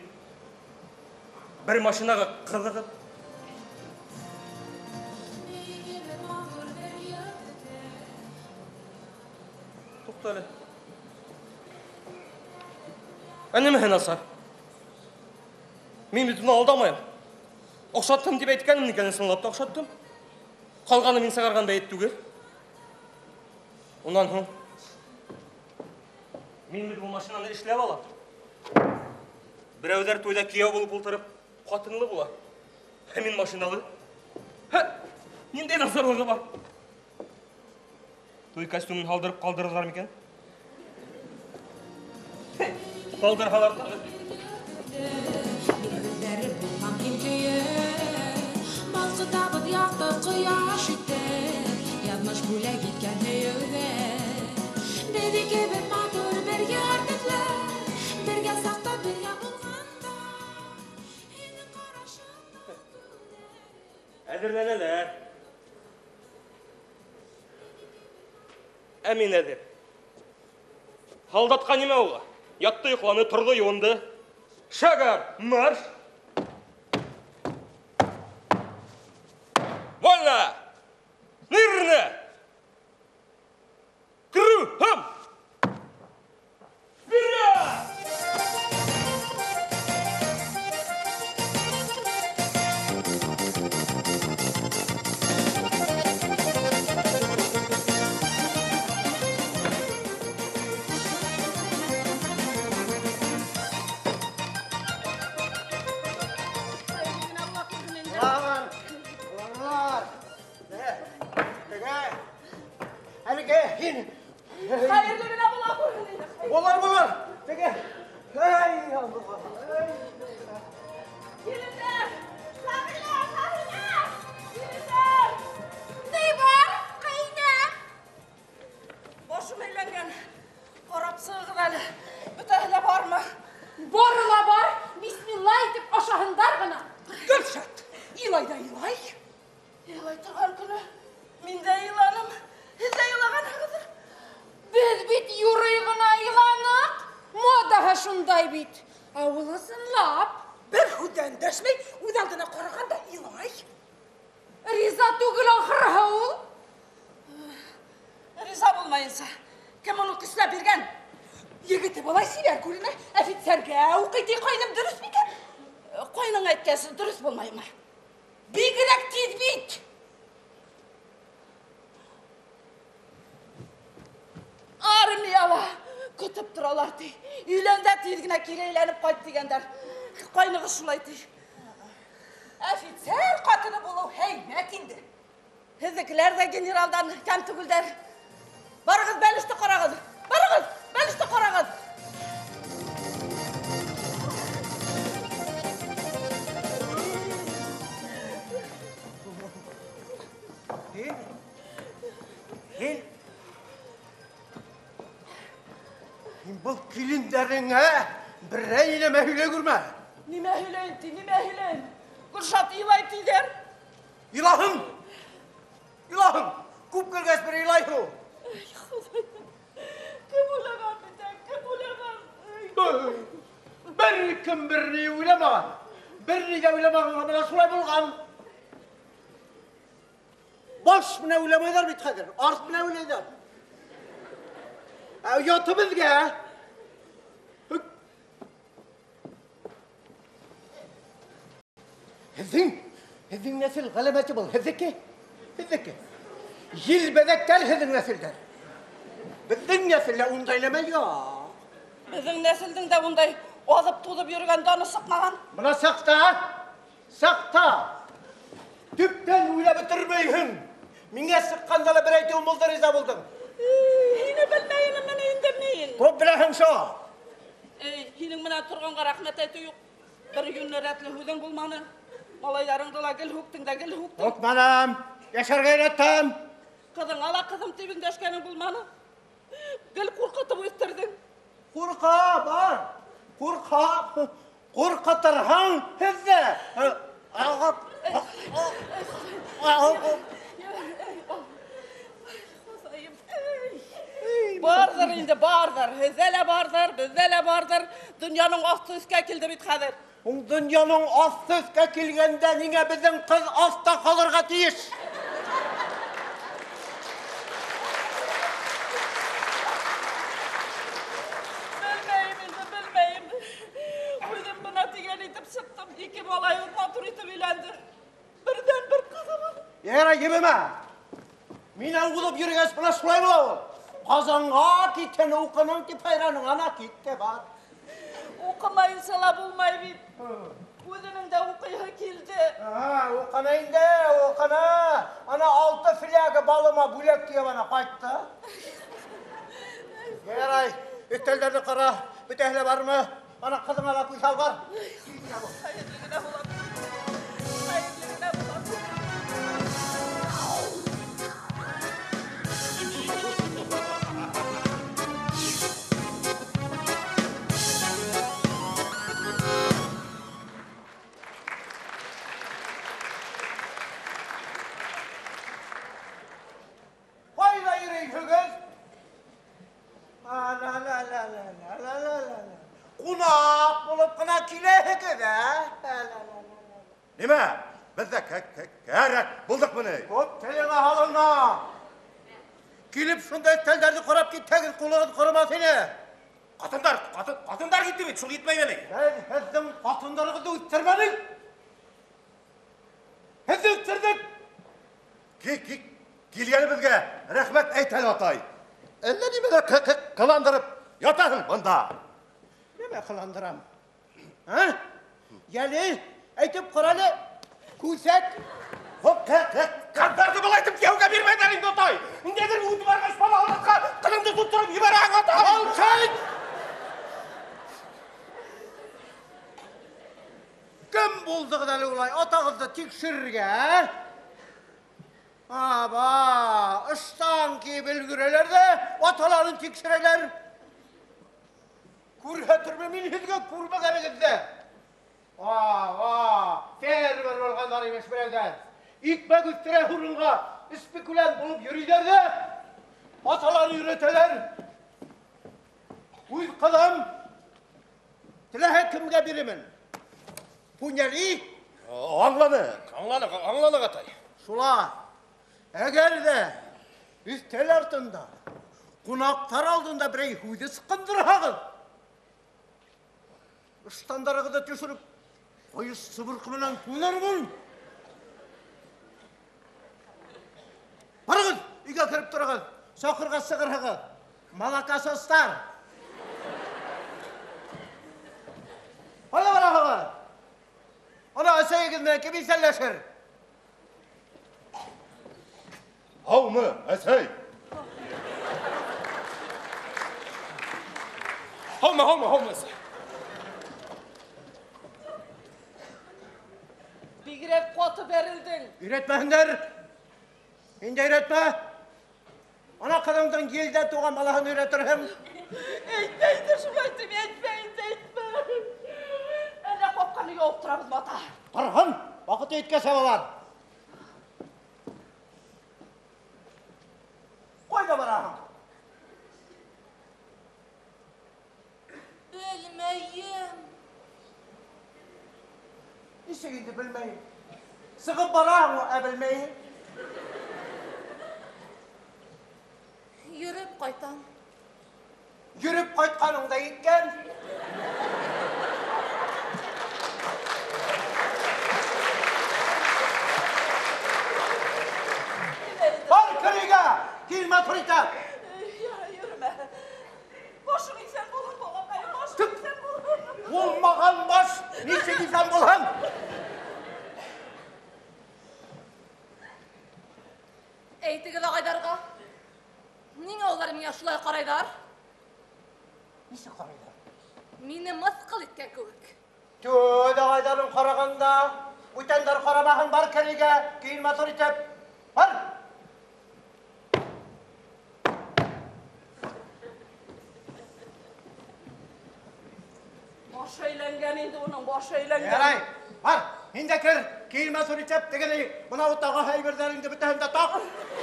Бер машинаға ҡыҙығып. Туҡта әле. Ә нимәһе насар? Мин бит уны алдамыйм. Охшаттым дип әйткәнем икән, чынлап та охшаттым. Калганы мин чыгарган бәет түгел. Уннан һуң мин бит бу машинаны эшләп алам. Берәүләр туйда кияү булып утырып, хатынлы була. Ә мин машиналы. Һә, нинди насарлыгы бар? Туй костюмын алдырып калдырырлар микән? Калдырһалар тагы. Күзләре булган киң Балкытабыз якты кояш итеп, Язмыш бүләк иткән һөюгә. Без икебез матур бер яр төсле, Бергә сакта, бергә булганда, Һинең карашыңда Әзерләнәләр. Ә мин әзер. Һалдатка нимә ул? Ятты, йокланы, торды, юынды. Шагар, марш! Вольно! Смирно! Кругом! Вперед! Булар, булар. Теге, әлеге һин. Хәерле генә була күрһен инде. Булар, булар. Теге. Ай, Алла. Киленнәр! Сәгыйлә, Сәгыйлә! Киленнәр! Ни бар? Кайда? Башым әйләнгән. Карап чыгыгыз әле. Бөтәһе дә бармы? Бары ла бар. Бисмилла итеп ашаһындар гына. Гөлшат, илай да илай. Илай торган көне. Мин дә иланым. Һеҙ ҙә илаганһығыҙҙыр. Беҙ бит юрый ғына иланыҡ. Модаһы шундай бит. Ә ул ысынлап. Бер һүҙ ҙә өндәшмәй, үҙ алдына ҡараған да илай. Риза түгел ахырыһы ул. Риза булмайынса, кем уны көсләп биргән? Егете былай сибәр күренә, офицергә уҡый ти ҡайным дөрөҫ микән? Ҡайның әйткәсе дөрөҫ булмаймы? Бигерәк тиҙ бит. Армияла көтөп торалар ти. Өйлән дә тиҙ генә кире әйләнеп ҡайт тигәндәр. Ҡайнығыҙ шулай ти. Офицер ҡатыны булыу һәйбәт инде. Һеҙҙекеләр ҙә генералдан кәм түгелдәр. Барығыҙ, бәлеште ҡарағыҙ. Барығыҙ, бәлеште ҡарағыҙ. Һин, һин, һин был килендәреңә берәй нәмә һөйләй күрмә. Нимә һөйләйем ти, нимә һөйләйем? Гөлшат илай тиҙәр. Илаһың, илаһың, күп көлгәс бер илайһың ул. Эй, Хоҙайым. Кем уйлаған бит, ә? Кем уйлаған? Бер кем бер ни уйламаған. Бер ни ҙә уйламағанға бына шулай булған. Баш менән уйламайҙар бит хәҙер, арт менән уйлайҙар. Ә ояты беҙгә. Һеҙҙең, һеҙҙең нәҫел ғәләмәте был, һеҙҙеке, һеҙҙеке. Елбәҙәктәр һеҙҙең нәҫелдәр. Беҙҙең нәҫелдә ундай нәмә юҡ. Беҙҙең нәҫелдең дә ундай аҙып-туҙып йөрөгән даны сыҡмаған. Бына саҡта, саҡта. Төптән уйлап бөтөрмәйһең. Миңә сыҡҡанда ла бер әйтеүем булды, риза булдың. Һине белмәйем мени инде мин. Күп беләһең шул. Эй, һинең менән торғанға рәхмәт әйтеү юҡ. Бер йүнле рәтле һүҙең булманы. Малайҙарыңды ла гел һүктең дә гел һүктең. Һүкмәнем, йәшәргә өйрәттем. Ҡыҙыңа ла ҡыҙым тип өндәшкәнең булманы. Гел ҡурҡытып үҫтерҙең. Ҡурҡа, бар. Ҡурҡа. Ҡурҡытырһаң һеҙҙе. Барҙыр инде, барҙыр. Һеҙҙә лә барҙыр, беҙҙә лә барҙыр. Донъяның аҫты өҫкә килде бит хәҙер. Ул донъяның аҫты өҫкә килгәндә ниңә беҙҙең ҡыҙ аҫта ҡалырға тейеш? Белмәйем инде, белмәйем. дигән итеп чыктым. Ике малаебыз матур итеп өйләнде. Бердән-бер кызыбыз. Ярай, ебемә. Мине углып йөргәч, менә шулай була ул. Казанга киткән укының дип хайраның ана китте бар. Укымаенча ла булмай бит. Үзенең дә укыйһы килде. Ага, укыны инде, укыны. Ана алты фляга балыма бүләк диеп ана кайтты. Ярай, өстәлләрне кара, бөтәһе дә бармы? Ана кызыңа да күз сал бар. Хәерле генә була. Хәерле генә була. Кайда йөрисегез? Ла-ла-ла-ла-ла-ла-ла-ла. Кунак булып кына киләһегез, ә? Ла-ла-ла-ла. Нимә? Без дә кәрәк булдыкмыни? Күп телеңә алынма. Килеп шунда өстәлләрне карап китсәгез, кулыгыз корымас иде. Катындар, катын, катындар китте бит, шул җитмәймени? Без һезнең катындарыгызны үстермәдек. Һезне үстердек. Килгәнебезгә рәхмәт әйт әле, атай. Әллә нимәләр кыландырып ятасың монда. Нимә кыландырам? А? Яле, әйтеп кара әле. Күрсәт. Хоп, кызларны болай итеп кияүгә бирмәделәр инде, атай. Ниндидер үтеп баргач бала алатка кызыңны тоттырып җибәрәң, атай. Алчай! Кем булдыгыз әле улай атагызны тикшерергә? Аба, ыштан киеп өлгерәләр дә, аталарын тикшерәләр. Күрсәтермен мин һеҙгә күрмәгәнегеҙҙе. Ава, фермер булғандар имеш берәүҙәр. Икмәк үҫтерә урынға спекулянт булып йөрөйҙәр ҙә, аталарын өйрәтәләр. Үҙ ҡыҙым теләһә кемгә бирермен. Пуняли? Аңланыҡ. Аңланыҡ, аңланыҡ, атай. Шулай. Әгәр ҙә өҫтәл артында, ҡунаҡтар алдында берәй һүҙ ысҡындырһағыҙ, ыштандарығыҙҙы төшөрөп, ҡойос сыбырҡы менән тунармын. Барығыҙ, өйгә кереп тороғоҙ, саҡырға сығырһығыҙ. Молокосостар. Ҡайҙа бараһығыҙ? Ана әсәйегеҙ менән кем иҫәнләшер? Һаумы, әсәй? Һаумы, һаумы, һаумы, әсәй. Бигерәк ҡаты бәрелдең. Өйрәтмәһендәр. Һин дә өйрәтмә. Ана ҡыҙыңдың елдә тыуған балаһын өйрәтерһең. Әйтмә инде шулай тип, әйтмә инде, әйтмә. Әллә ҡапҡаны ябып торабыҙмы, ата? Торһон, ваҡыты еткәс ябалар. Ҡайҙа бараһың? Белмәйем. Нисек инде белмәйем? Сығып бараһың, ә белмәйем. Йөрөп ҡайтам. Йөрөп ҡайтҡаның да еткән. Бар керегә, кил матур итеп. Йөрөмә. Башың иҫән булһын, балаҡайым, башың иҫән булһын. Булмаған баш нисек иҫән булһын? Әйтегеҙ ағайҙарға. Ниңә улар миңә шулай ҡарайҙар? Нисек ҡарайҙар? Мине мыҫҡыл иткән кеүек. Түҙ ағайҙарын ҡарағанда, бүтәндәр ҡарамаһын, бар керегә, кейен матур итеп. Бар. Башы әйләнгән инде уның, башы әйләнгән. Ярай, бар, һин дә кер, кейен матур итеп, тегене, бынау тағы әйберҙәреңде бөтәһен дә таҡ.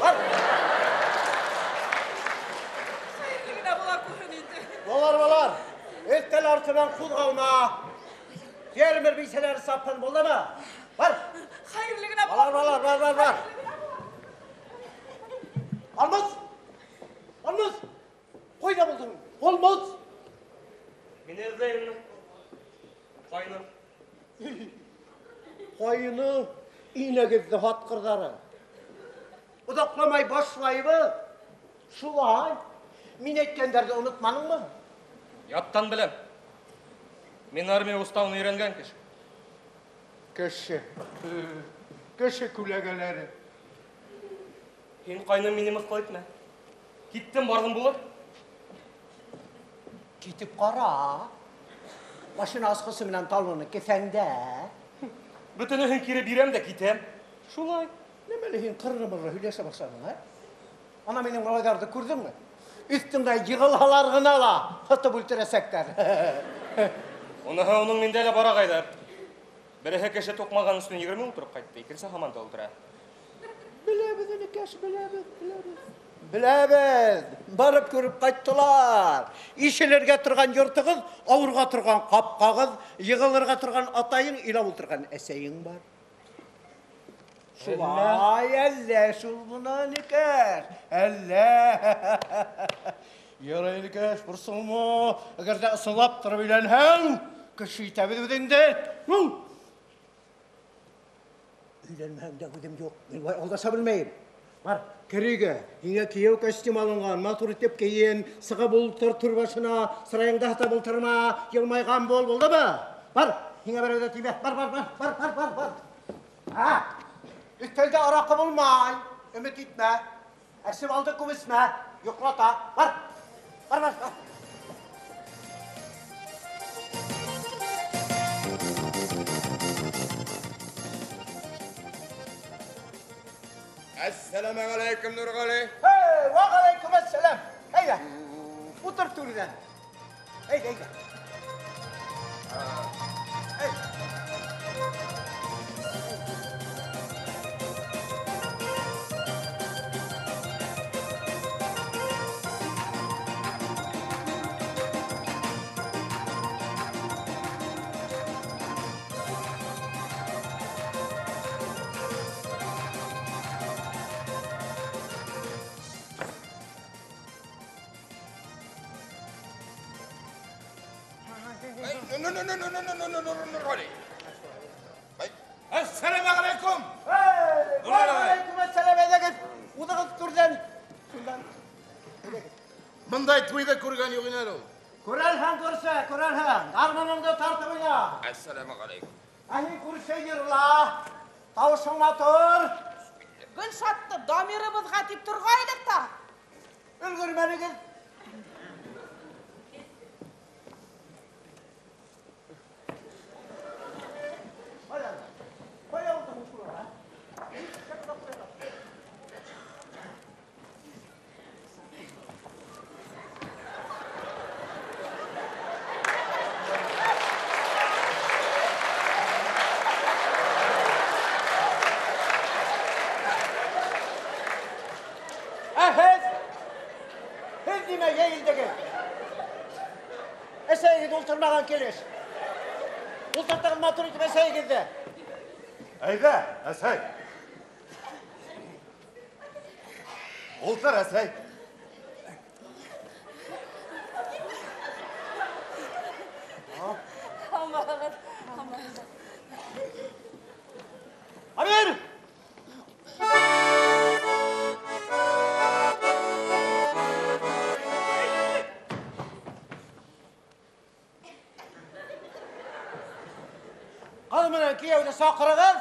Бар. Хәйерле генә була күрһен инде. Булар, булар. Өҫтәл артынан ҡуҙғалма. Фермер бисәләре сапһын, булдымы? Бар. Хәйерле генә була. Бар, бар, бар, бар, бар. Алмаз! Алмаз! Ҡайҙа булдың? Алмаз! Мине эҙләйһеңме? Кайны. Кайны инәгезне хаткырдары. Озакламай башлайбыз. Шулай. Мин әйткәннәрне онытмадыңмы? Яттан беләм. Мин армия уставын өйрәнгән кеше. Кеше. Кеше күләгәләре. Һин кайным мине мыскыл итмә. Киттем, бардым булыр. Китеп кара. Машина аскысы белән талоны кесәңдә. Бөтенесен кире бирәм дә китәм. Шулай. Нәмәле һин кырры-мырры һөйләшә башладың, ә? Ана минем малайларны күрдеңме? Өстеңдә егылалар гына ла, һытып үлтерәсәкләр. Уныһы уның миндә лә бар агайлар. Береһе кеше тукмаган өстен 20 утырып кайтты, икенче һаман да утыра. Беләбез, энекәш, беләбез, беләбез. Беләбез, барып күреп кайттылар. Ишелергә торган йортыгыз, авырга торган капкагыз, егылырга торган атаең, илап утырган әсәең бар. Шулай, әллә шул моны, энекәш, әллә. Ярай, энекәш, борсылма. Әгәр дә ысынлап торып өйләнһәң, кеше итәбез үзеңде. Ну! Өйләнмәһәң дә үзем юк. Мин болай алдаша белмәем. Бар, кер өйгә. Һиңә кияү костюм алынган, матур итеп киен, сыгып ултыр түр башына, сыраеңда һатып ултырма, елмайган бул, булдымы? Бар, һиңә берәү дә тимә. Бар, бар, бар, бар, бар, бар, бар. Һа! Өстәлдә аракы булмай, өмет итмә. Әчеп алды күп эчмә, йоклата. Бар, бар, бар, бар. Әссәламә галәйкүм, Нургали. Һей, вә галәйкүм әссәлам. Әйдә, утыр түрдән. Әйдә, әйдә. Әйдә. Нургали. Әссәламә галәйкүм. Һей, вә галәйкүм әссәлам. Әйдәгез, утырыгыз түрдән. Шундан. Мондай туйда күргән юк инде ул. Күрәлһәң күрсә, күрәлһәң. Гармуныңды тартып уйна. Әссәламә галәйкүм. Ә һин күрше йырла. Тавышың матур. Гөлшатны Дамирыбызга дип торгайдык та. Өлгермәдегез. Кая? Кая булды шулар, а? Ә һез? Һез нимә йәелдегез? Әсәйегез ултырмаган килеш. Ултыртыгыз матур итеп әсәйегезне. Әйдә, әсәй. Ултыр, әсәй. Алмагыз, алмагыз. Амир! Кыз менән кияүне чакырыгыз.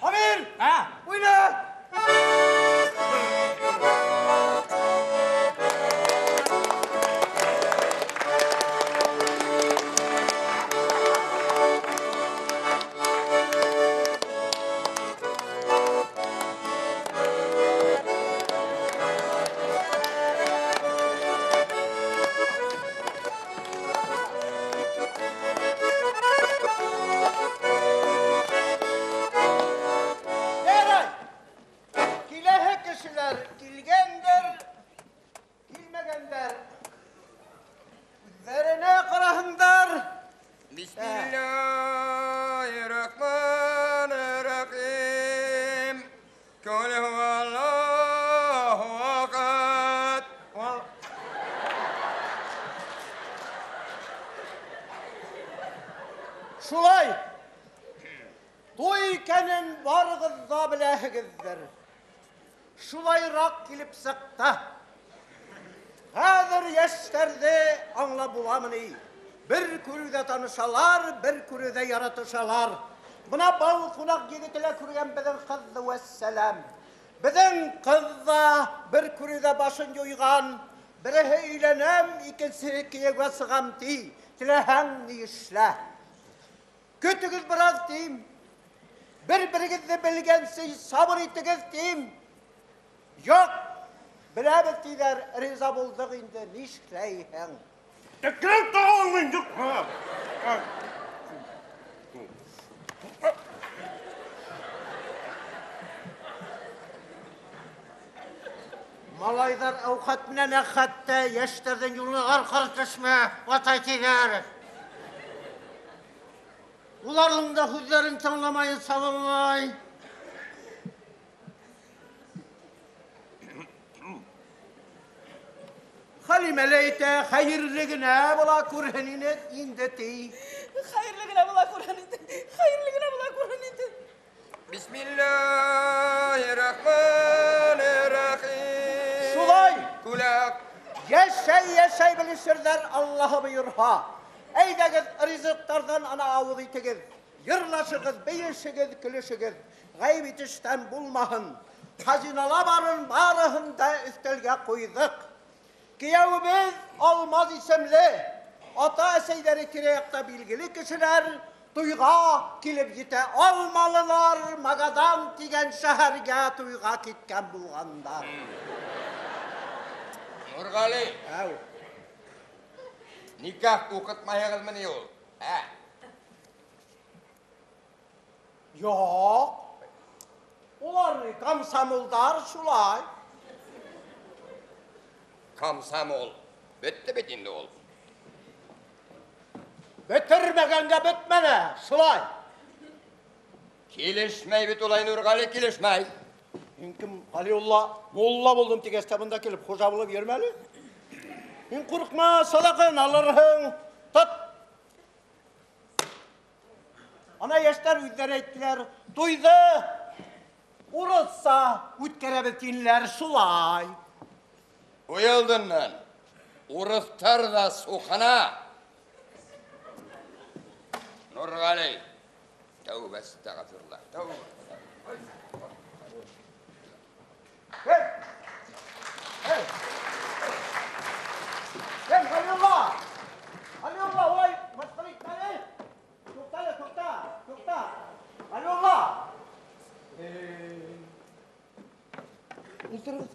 Амир! Ә? Уйна! Ярай! Шулай. Туй икәнен барыгыз да беләһегездер. Шулайрак килеп чыкты. Хәзер яшьләрне аңлап буламыни? Бер күрүдә танышалар, бер күрүдә яратышалар. Менә бал кунак егете лә күргән безнең кызны вәссәлам. Безнең кыз да бер күрүдә башын юйган. Береһе өйләнәм, икенчеһе кияүгә чыгам ди. Теләһәң ни эшлә. Көтегез бераз дим. Бер-берегезне белгәнче сабыр итегез дим. Юк, беләбез диләр, риза булдык инде, нишләйһең? Төкереп тә алмыйм, юк. Малайдар Әүхәт белән Әхәт тә яшьләрдән юлны аркылы төшмә, атай диләр. Уларның да сүзләрен тыңламаенча булмый. Хәлимә лә әйтә, хәерле генә була күрһен инде, инде ди. Хәерле генә була күрһен инде. Хәерле генә була күрһен инде. Бисмиллаһир-рахманир-рахим. Шулай. Күләк. Яшәй, яшәй белешердәр, Аллаһы боерһа. Әйдәгез, ризыктардан ана авыз итегез. Йырлашыгыз, биешегез, көлешегез. Гаеп итештән булмаһын. Хазинала барын барыһын да өстәлгә куйдык. Кияүебез Алмаз исемле. Ата-әсәйләре тирә-якта билгеле кешеләр, туйга килеп җитә алмалылар, Магадан дигән шәһәргә туйга киткән булганнар. Нургали. Әү. Никах укытмаегызмыни ул? Ә? Юк. Улар комсомолдар шулай. Комсомол. Бетте бит инде ул. Бетермәгәнгә бетмәне, шулай. Килешмәй бит улай, Нургали, килешмәй. Мин кем, Галиулла, мулла булдым дигәч тә монда килеп хуҗа булып йөрмә әле. Мин курыкма, садакын алырһың. Тот. Ана яшьләр үзләре әйттеләр, туйды урысса үткәрәбез диләр, шулай. Туй алдыннан урыстар да сукына. Нургали, тәүбә әстәгъфирулла, тәүбә. Кем? Кем? Кем, Галиулла? Галиулла, улай мыскыл итмә әле. Тукта әле, тукта, тукта. Галиулла! Утырыгыз.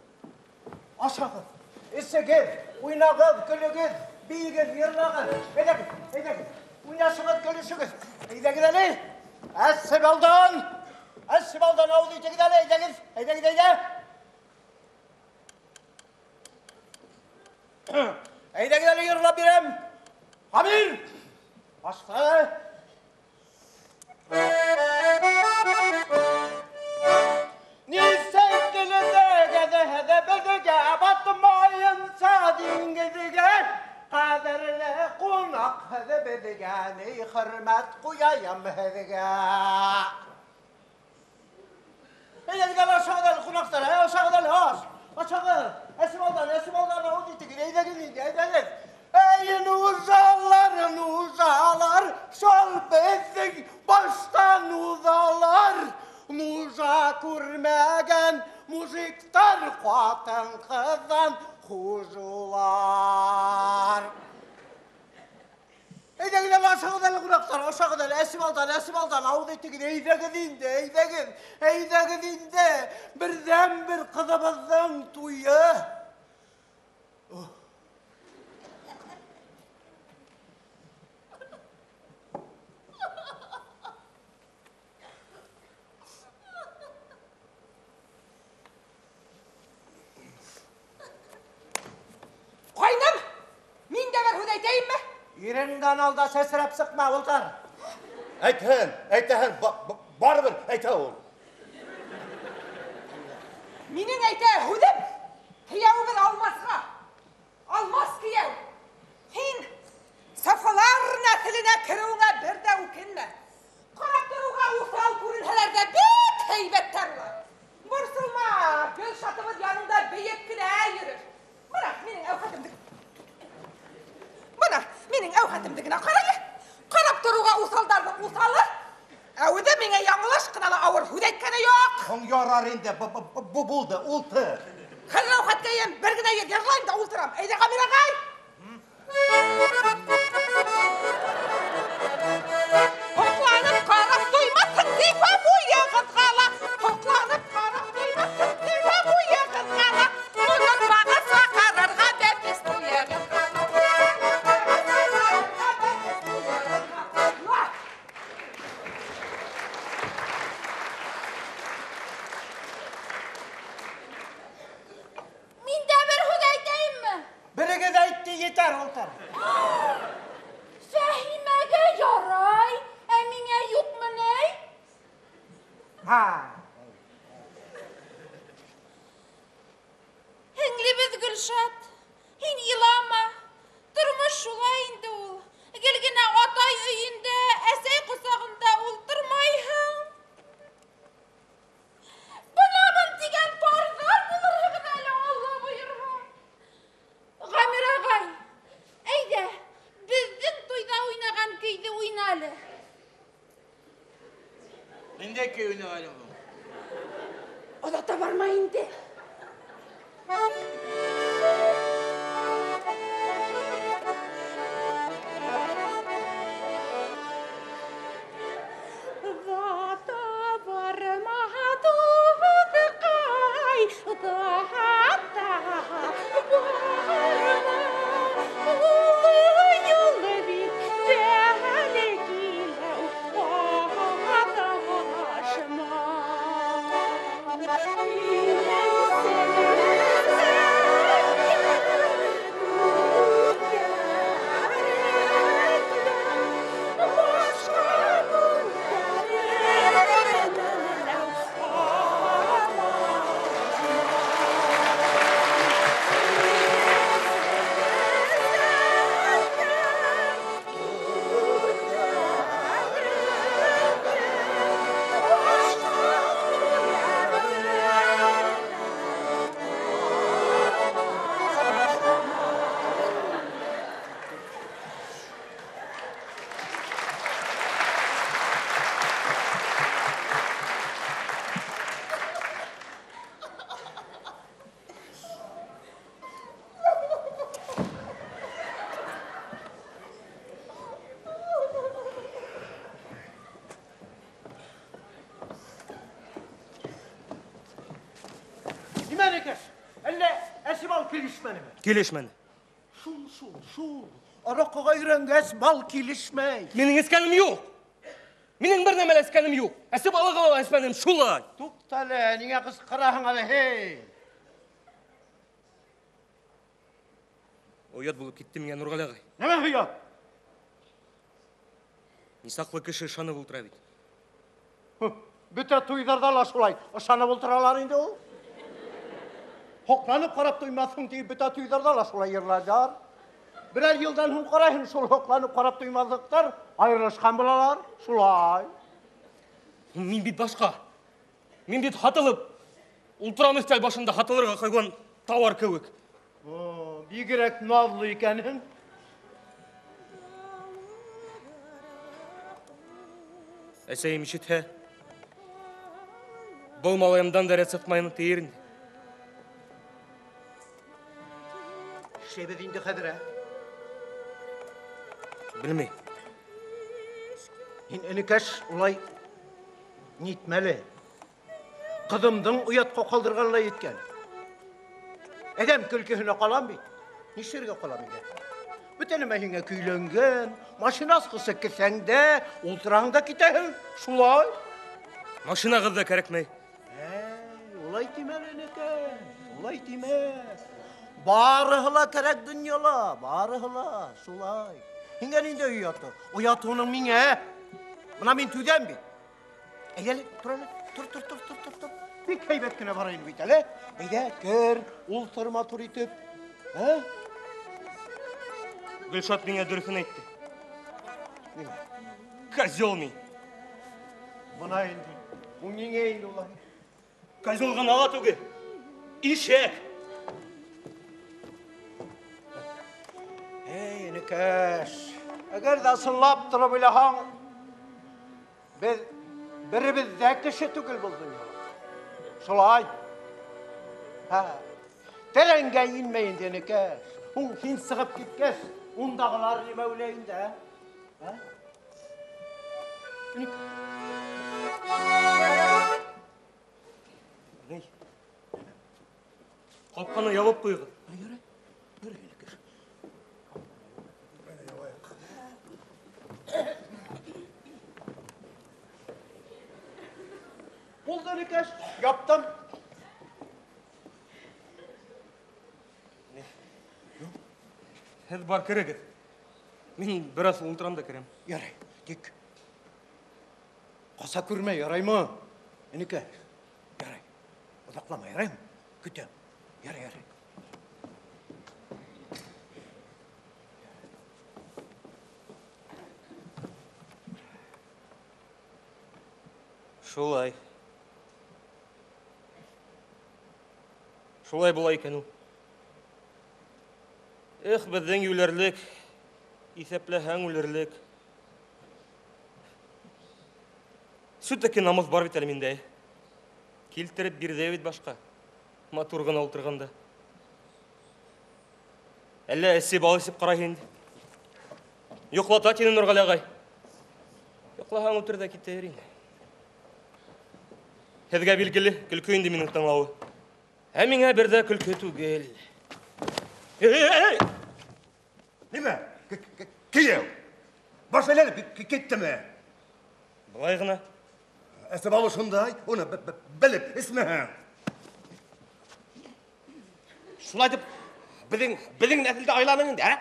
Ашагыз, эчегез, уйнагыз, көлегез, биегез, йырлагыз. Әйдәгез, әйдәгез. Уйнашыгыз, көлешегез. Әйдәгез әле. Әссе балдан. Әссе балдан авыз итегез әле, әйдәгез. Әйдәгез, әйдә. Әйдәгез әле йырлап бирәм. Камил! Башла. Кадерле кунак безгә, ни хөрмәт куяем һеҙгә. Әйдәгез әле, ашагыз әле, кунаклар, ә, ашагыз әле, аш. Ашагыз. Әсеп алдан, әсеп алдан авыз итегез, әйдәгез инде, әйдәгез. Әй, нужалар, нужалар, шул безнең баштан узалар. Нужа күрмәгән мужиктар хатын-кыздан хужулар. Әйдәгез әле, ашагыз әле, кунаклар, ашагыз әле, әсеп алдан, әсеп алдан, авыз итегез, әйдәгез инде, әйдәгез, әйдәгез инде. Бердән-бер кызыбызның туе. Кайным, мин дә бер һүз әйтәемме? Иреңдән алда сәсрәп чыкма, ултыр. Әйтһен, әйтәһен, барыбер әйтә ул. Минең әйтә һүҙем кейәүебеҙ Алмасҡа. Алмас кейәү. Һин Сафалар нәҫеленә кереүеңә бер ҙә селкенмә. Карап торуга усал күренһәләр дә бик һәйбәтләр улар. Борсылма, Гөлшатыбыз яныңда бөек кенә йөрер. Менә минем әүхәтемде. Менә минем әүхәтемде генә кара әле. Карап торуга усалдарның усалы. Ә үзе миңа яңлыш кына ла авыр һүз әйткәне юк. Соң ярар инде, бу булды, ултыр. Хәзер әүхәткәем, бер генә ел йырлайм да ултырам. Әйдә, Гамир агай. Һокланып карап туймассың, зифа буегызга ла. Һокланып карап туймассың, зифа буегызга ла. Онытмагыз чакырырга бәпис туегызга ла. Мин дә бер һүз әйтәемме? Берегез әйтте, етәр, ултыр. Фәһимәгә ярай, ә миңа юкмыни? Һа. Һеңлебез Гөлшат, һин елама. Тормыш шулай инде ул. Гел генә атай өендә, әсәй косагында ултырмайһың. Бынамын дигән пардар булырһыгыз әле, Алла боерһа. Гамир агай, әйдә, безнең туйда уйнаган көйне уйна әле. Нинди көй уйнаган ул? Озата барма инде. Озата барма, дускай, озата барма. Олы юлы бит бәләкиләү адашма. Нимә, энекәш? Әллә әче бал килешмәдеме? Килешмәде. Шул, шул, шул. Аракыга өйрәнгәч, бал килешмәй. Минем эскәнем юк. Минем бер нәмә лә эскәнем юк. Әсе балы гына эчмәдем, шулай. Туктале, ниңә кычкыраһың әле, һей? Оят булып китте миңа, Нургали агай. Нәмә оят? Нисаклы кеше ышанып ултыра бит. Бөтә туйдарда ла шулай ышанып ултыралар инде ул. Һокланып карап туймассың дип бөтә туйдарда ла шулай йырлайлар. Берәр елдан һуң карайһың, шул һокланып карап туймаслыктар аерылышкан булалар, шулай. Мин бит башка. Мин бит һатылып ултырам өстәл башында һатылырга куйган товар кебек. О, бигрәк назлы икәнһең. Әсәем ишетһә, был малаемдан да рәт сатмайын тиер инде. Нишләйбез инде хәзер, ә? Белмим. Һин, энекәш, улай нитмәле. Кызымдың оятка калдырганлай иткән. Адәм көлкеһенә калам бит. Нишләргә калам инде? Бөтә нәмә һиңә көйләнгән, машина аскысы кесәңдә, ултыраң да китәһең, шулай. Машинагыз да кәрәкмәй. Әй, улай тимә, энекәш, улай тимә. Барыһы ла кәрәк дөньяла, барыһы ла, шулай. Һиңә нинди ояты? Оятуның миңә. Мына мин түзәм бит. Әйдә әле, тор әле, тор, тор, тор, тор, тор, тор. Бик һәйбәт кенә бара инде бит әле. Әйдә, кер, ултыр матур итеп. Ә? Гөлшат миңа дөресен әйтте. Козел мин. Бына инде. Ул ниңә инде улай? Козел гына ла түгел. Ишәк. Эй, энекәш, әгәр дә ысынлап торып уйлаһаң, без беребез дә кеше түгел бу дөньяда. Шулай. Һә. Тәрәнгә инмә инде, энекәш. Ул һин сыгып киткәч, ундагылар нимә уйлай инде, ә? Ә? Ни? Капканы ябып куйгыз. Ярай, ярай, энекәш. Булды, энекәш, яптым. Һеҙ бар керегеҙ. Мин бераз ултырам да керәм. Ярай, тик ҡаса күрмә, яраймы? Энекәш, ярай. Оҙаҡлама, яраймы? Көтәм. Ярай, ярай. Шулай. Шулай була икән ул. Эх, беҙҙең юләрлек, иҫәпләһәң үлерлек. Сүтәке намыҫ бар бит әле миндә. Килтереп бирҙе бит башҡа. Матур ғына ултырғанда. Әллә эсе бал эсеп ҡарай инде. Йоҡлата тине Нурғәле ағай. Йоҡлаһаң ултыр ҙа китер инде. Һеҙгә билгеле, көлкө инде минең тыңлауы. Ә миңә бер дә көлкө түгел. Эй, эй, эй! Нимә? Кейәү! Баш әйләнеп киттеме? Былай ғына. Әсә балы шундай, уны белеп эсмәһәң. Шулай итеп, беҙҙең нәҫелде айланың инде, ә?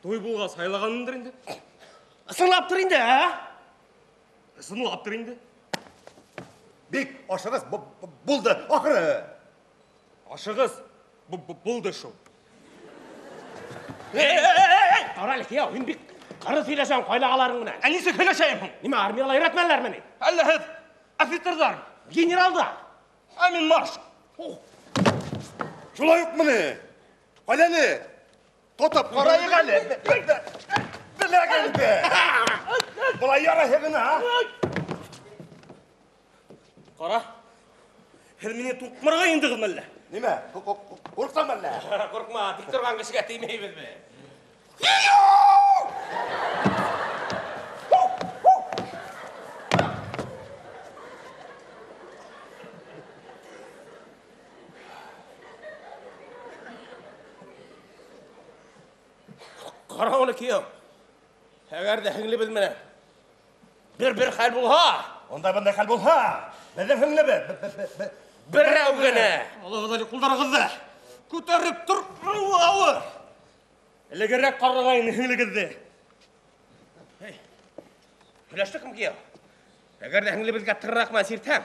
Туй булғас һайлағанмындыр инде. Ысынлап тор инде, ә? Ысынлап тор инде. Бик ашығыс булды, ахыры. Ашығыс булды шул. Эй, эй, эй, эй! Ҡара әле, кейәү, һин бик ҡырыҫ һөйләшәң ҡайнағаларың менән. Ә нисек һөйләшәйем һуң? Нимә, армияла өйрәтмәнеләрме ни? Әллә һеҙ офицерҙар? Генералдар. Ә мин маршал. Шулай уҡмы ни? Ҡайҙа әле? Тотоп ҡарайыҡ әле. Беләгеңде. Былай ярайһы ғына. Ҡара, һеҙ мине туҡмарға индегеҙме әллә? Нимә? Ҡурҡтыңмы әллә? Ҡурҡма, тик торған кешегә теймәйбеҙ беҙ. Ҡара уны, кейәү. Әгәр ҙә һеңлебеҙ менән бер-бер хәл булһа, ундай-бындай хәл булһа, беҙҙең һеңлебеҙ берәү генә. Алығыҙ әле ҡулдарығыҙҙы. Күтәреп тор, ауыр. Элегерәк ҡарарға ине һеңлегеҙҙе. Эй, һөйләштекме, кейәү? Әгәр ҙә һеңлебеҙгә тырнаҡ менән сиртһәң,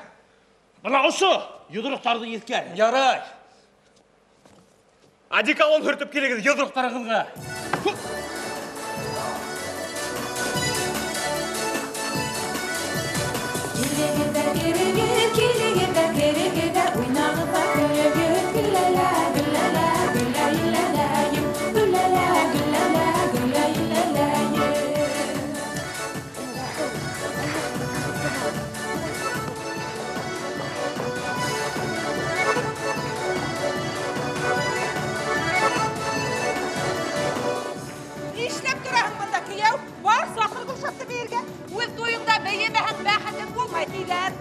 бына ошо йоҙроҡтарҙы еҫкәр. Ярай. Одеколон һөртөп килегеҙ йоҙроҡтарығыҙға. Килегеҙ ҙә керегеҙ, килегеҙ ҙә керегеҙ ҙә, уйнағыҙ ҙа көлөгөҙ, гөлләлә, гөлләлә, гөлләйләләйем, гөлләлә, гөлләлә, гөлләйләләйем. Нишләп тораһың бында, кейәү? Бар, саҡыр Гөлшатты бейергә. Үҙ туйыңда бейемәһәң бәхетең булмай тиҙәр.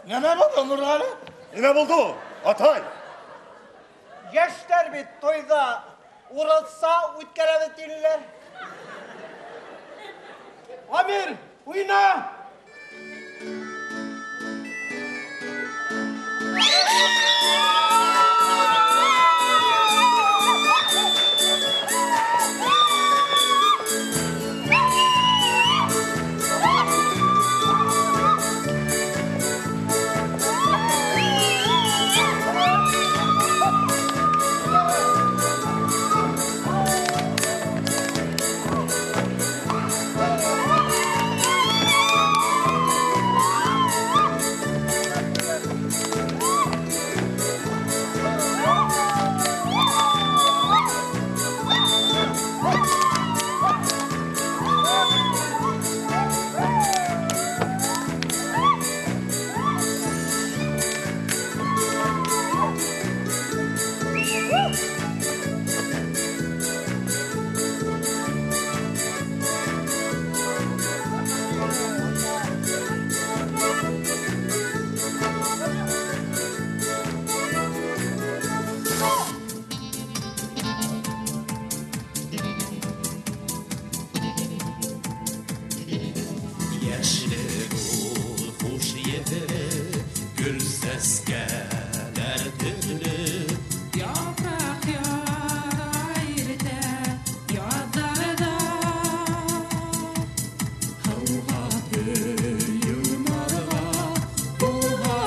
Нәмә булды, Нургали? Нимә булды, атай? Яшьләр бит туйда урысча үткәрәбез диделәр. Амир, уйна! Яшьлек ул хуш етле, гөл сәскәләр төсле. Яфрак яра иртә язларда. Һауга төюнарга, була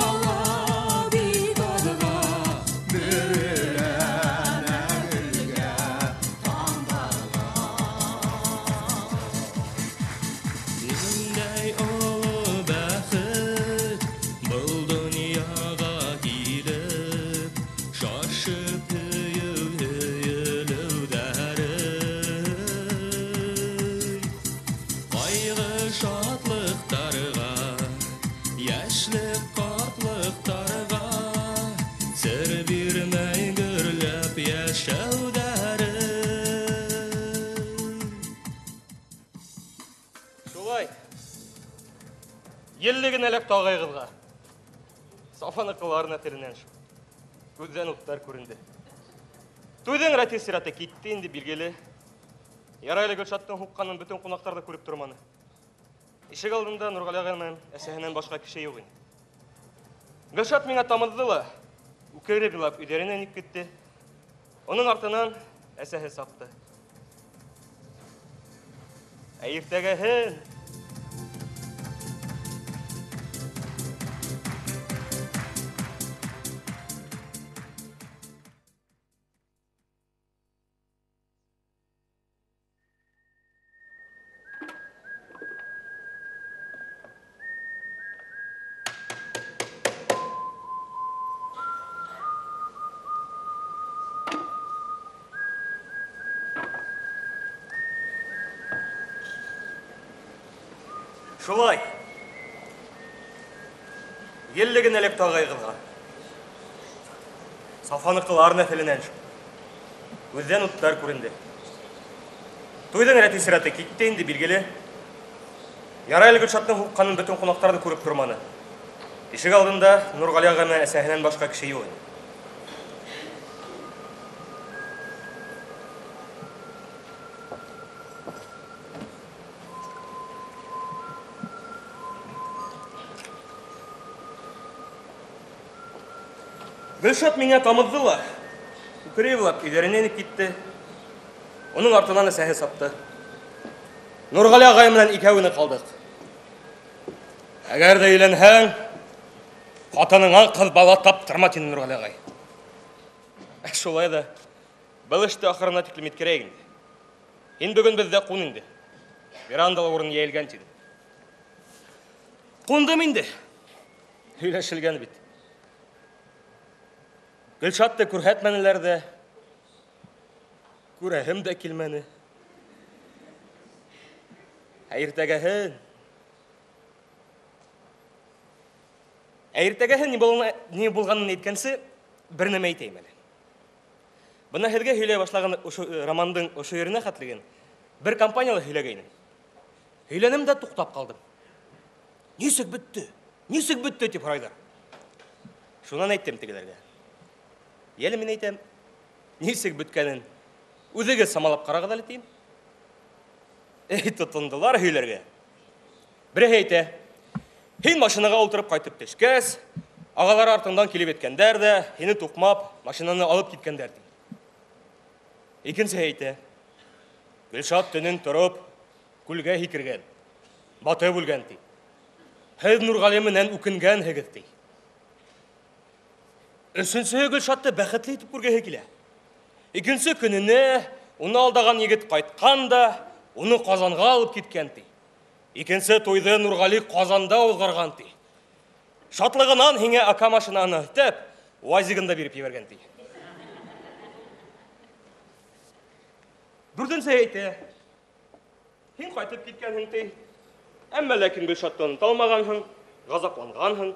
бик азга. Бөреләнә гөлгә таңдарга. Синеңдәй олы бәхет был дөньяга килеп, шашып һөю һөйөлөүҙәре. Ҡайғы шатлыҡтарға, йәшлек ҡартлыҡтарға сер бирмәй гөрләп йәшәүҙәре. Шулай. Еллеген эләкте агайгызга. Сафаныкылар нәселеннән шул. Күздән утлар күренде. Туйдың рәте сираты китте инде, билгеле. Ярай әле Гөлшаттың һуҡҡанын бөтөн ҡунаҡтар ҙа күреп торманы. Ишек алдында Нурғали ағай менән әсәһенән башҡа кеше юҡ ине. Гөлшат миңә тамыҙҙы ла, үкереп илап өйҙәренә инеп китте. Уның артынан әсәһе сапты. Ә иртәгәһен Шулай. Еллеген эләкте агайгызга. Сафаныкылар нәҫеленән шул. Күҙҙән уттар күренде. Туйҙың рәте сираты китте инде, билгеле. Ярай әле Гөлшаттың һуҡҡанын бөтөн ҡунаҡтар ҙа күреп торманы. Ишек алдында Нурғали ағай менән әсәһенән башҡа кеше юҡ ине. Гөлшат миңә тамыҙҙы ла, үкереп илап өйҙәренә инеп китте. Уның артынан әсәһе сапты. Нурғали ағай менән икәү генә ҡалдыҡ. Әгәр ҙә өйләнһәң, ҡатыныңа ҡыҙ бала таптырма, тине Нурғали ағай. Ә шулай ҙа был эште ахырына тиклем еткерәйек инде. Һин бөгөн беҙҙә ҡун инде. Верандала урын йәйелгән, тине. Ҡундым инде. Һөйләшелгән бит. Гөлшатты күрһәтмәнеләр ҙә, күрәһем дә килмәне. Ә иртәгәһен Ә иртәгәһен ни булғанын әйткәнсе, бер нәмә әйтәйем әле. Бына һеҙгә һөйләй башлаған ошо романдың ошо еренә хәтлеген бер компанияла һөйләгәйнем. Һөйләнем дә туҡтап ҡалдым. Нисек бөттө? Нисек бөттө тип һорайҙар. Шуннан әйттем тегеләргә. Яле мин әйтәм, ничек беткәнен үзегез самалап карагыз әле дим. Эй, тотындылар һөйләргә. Бере әйтә, һин машинага утырып кайтып төшкәс, агалар артыңдан килеп еткәндәр дә, һине тукмап, машинаны алып киткәндәр ди. Икенче әйтә, Гөлшат төнен торып, күлгә һикергән, батып үлгән ди. Һеҙ Нурғали менән үкенгәнһегеҙ ди. Өсөнсөһө Гөлшатты бәхетле итеп күргеһе килә. Икенсе көнөнә уны алдаған егет ҡайтҡан да, уны Ҡазанға алып киткән ти. Икенсе туйҙы Нурғали Ҡазанда уҙғарған ти. Шатлығынан һиңә ака машинаны өҫтәп, УАЗигын да биреп ебәргән ти. Дүртенсе әйтә, һин ҡайтып киткәнһең ти. Әммә ләкин Гөлшатты онота алмағанһың, ғазапланғанһың.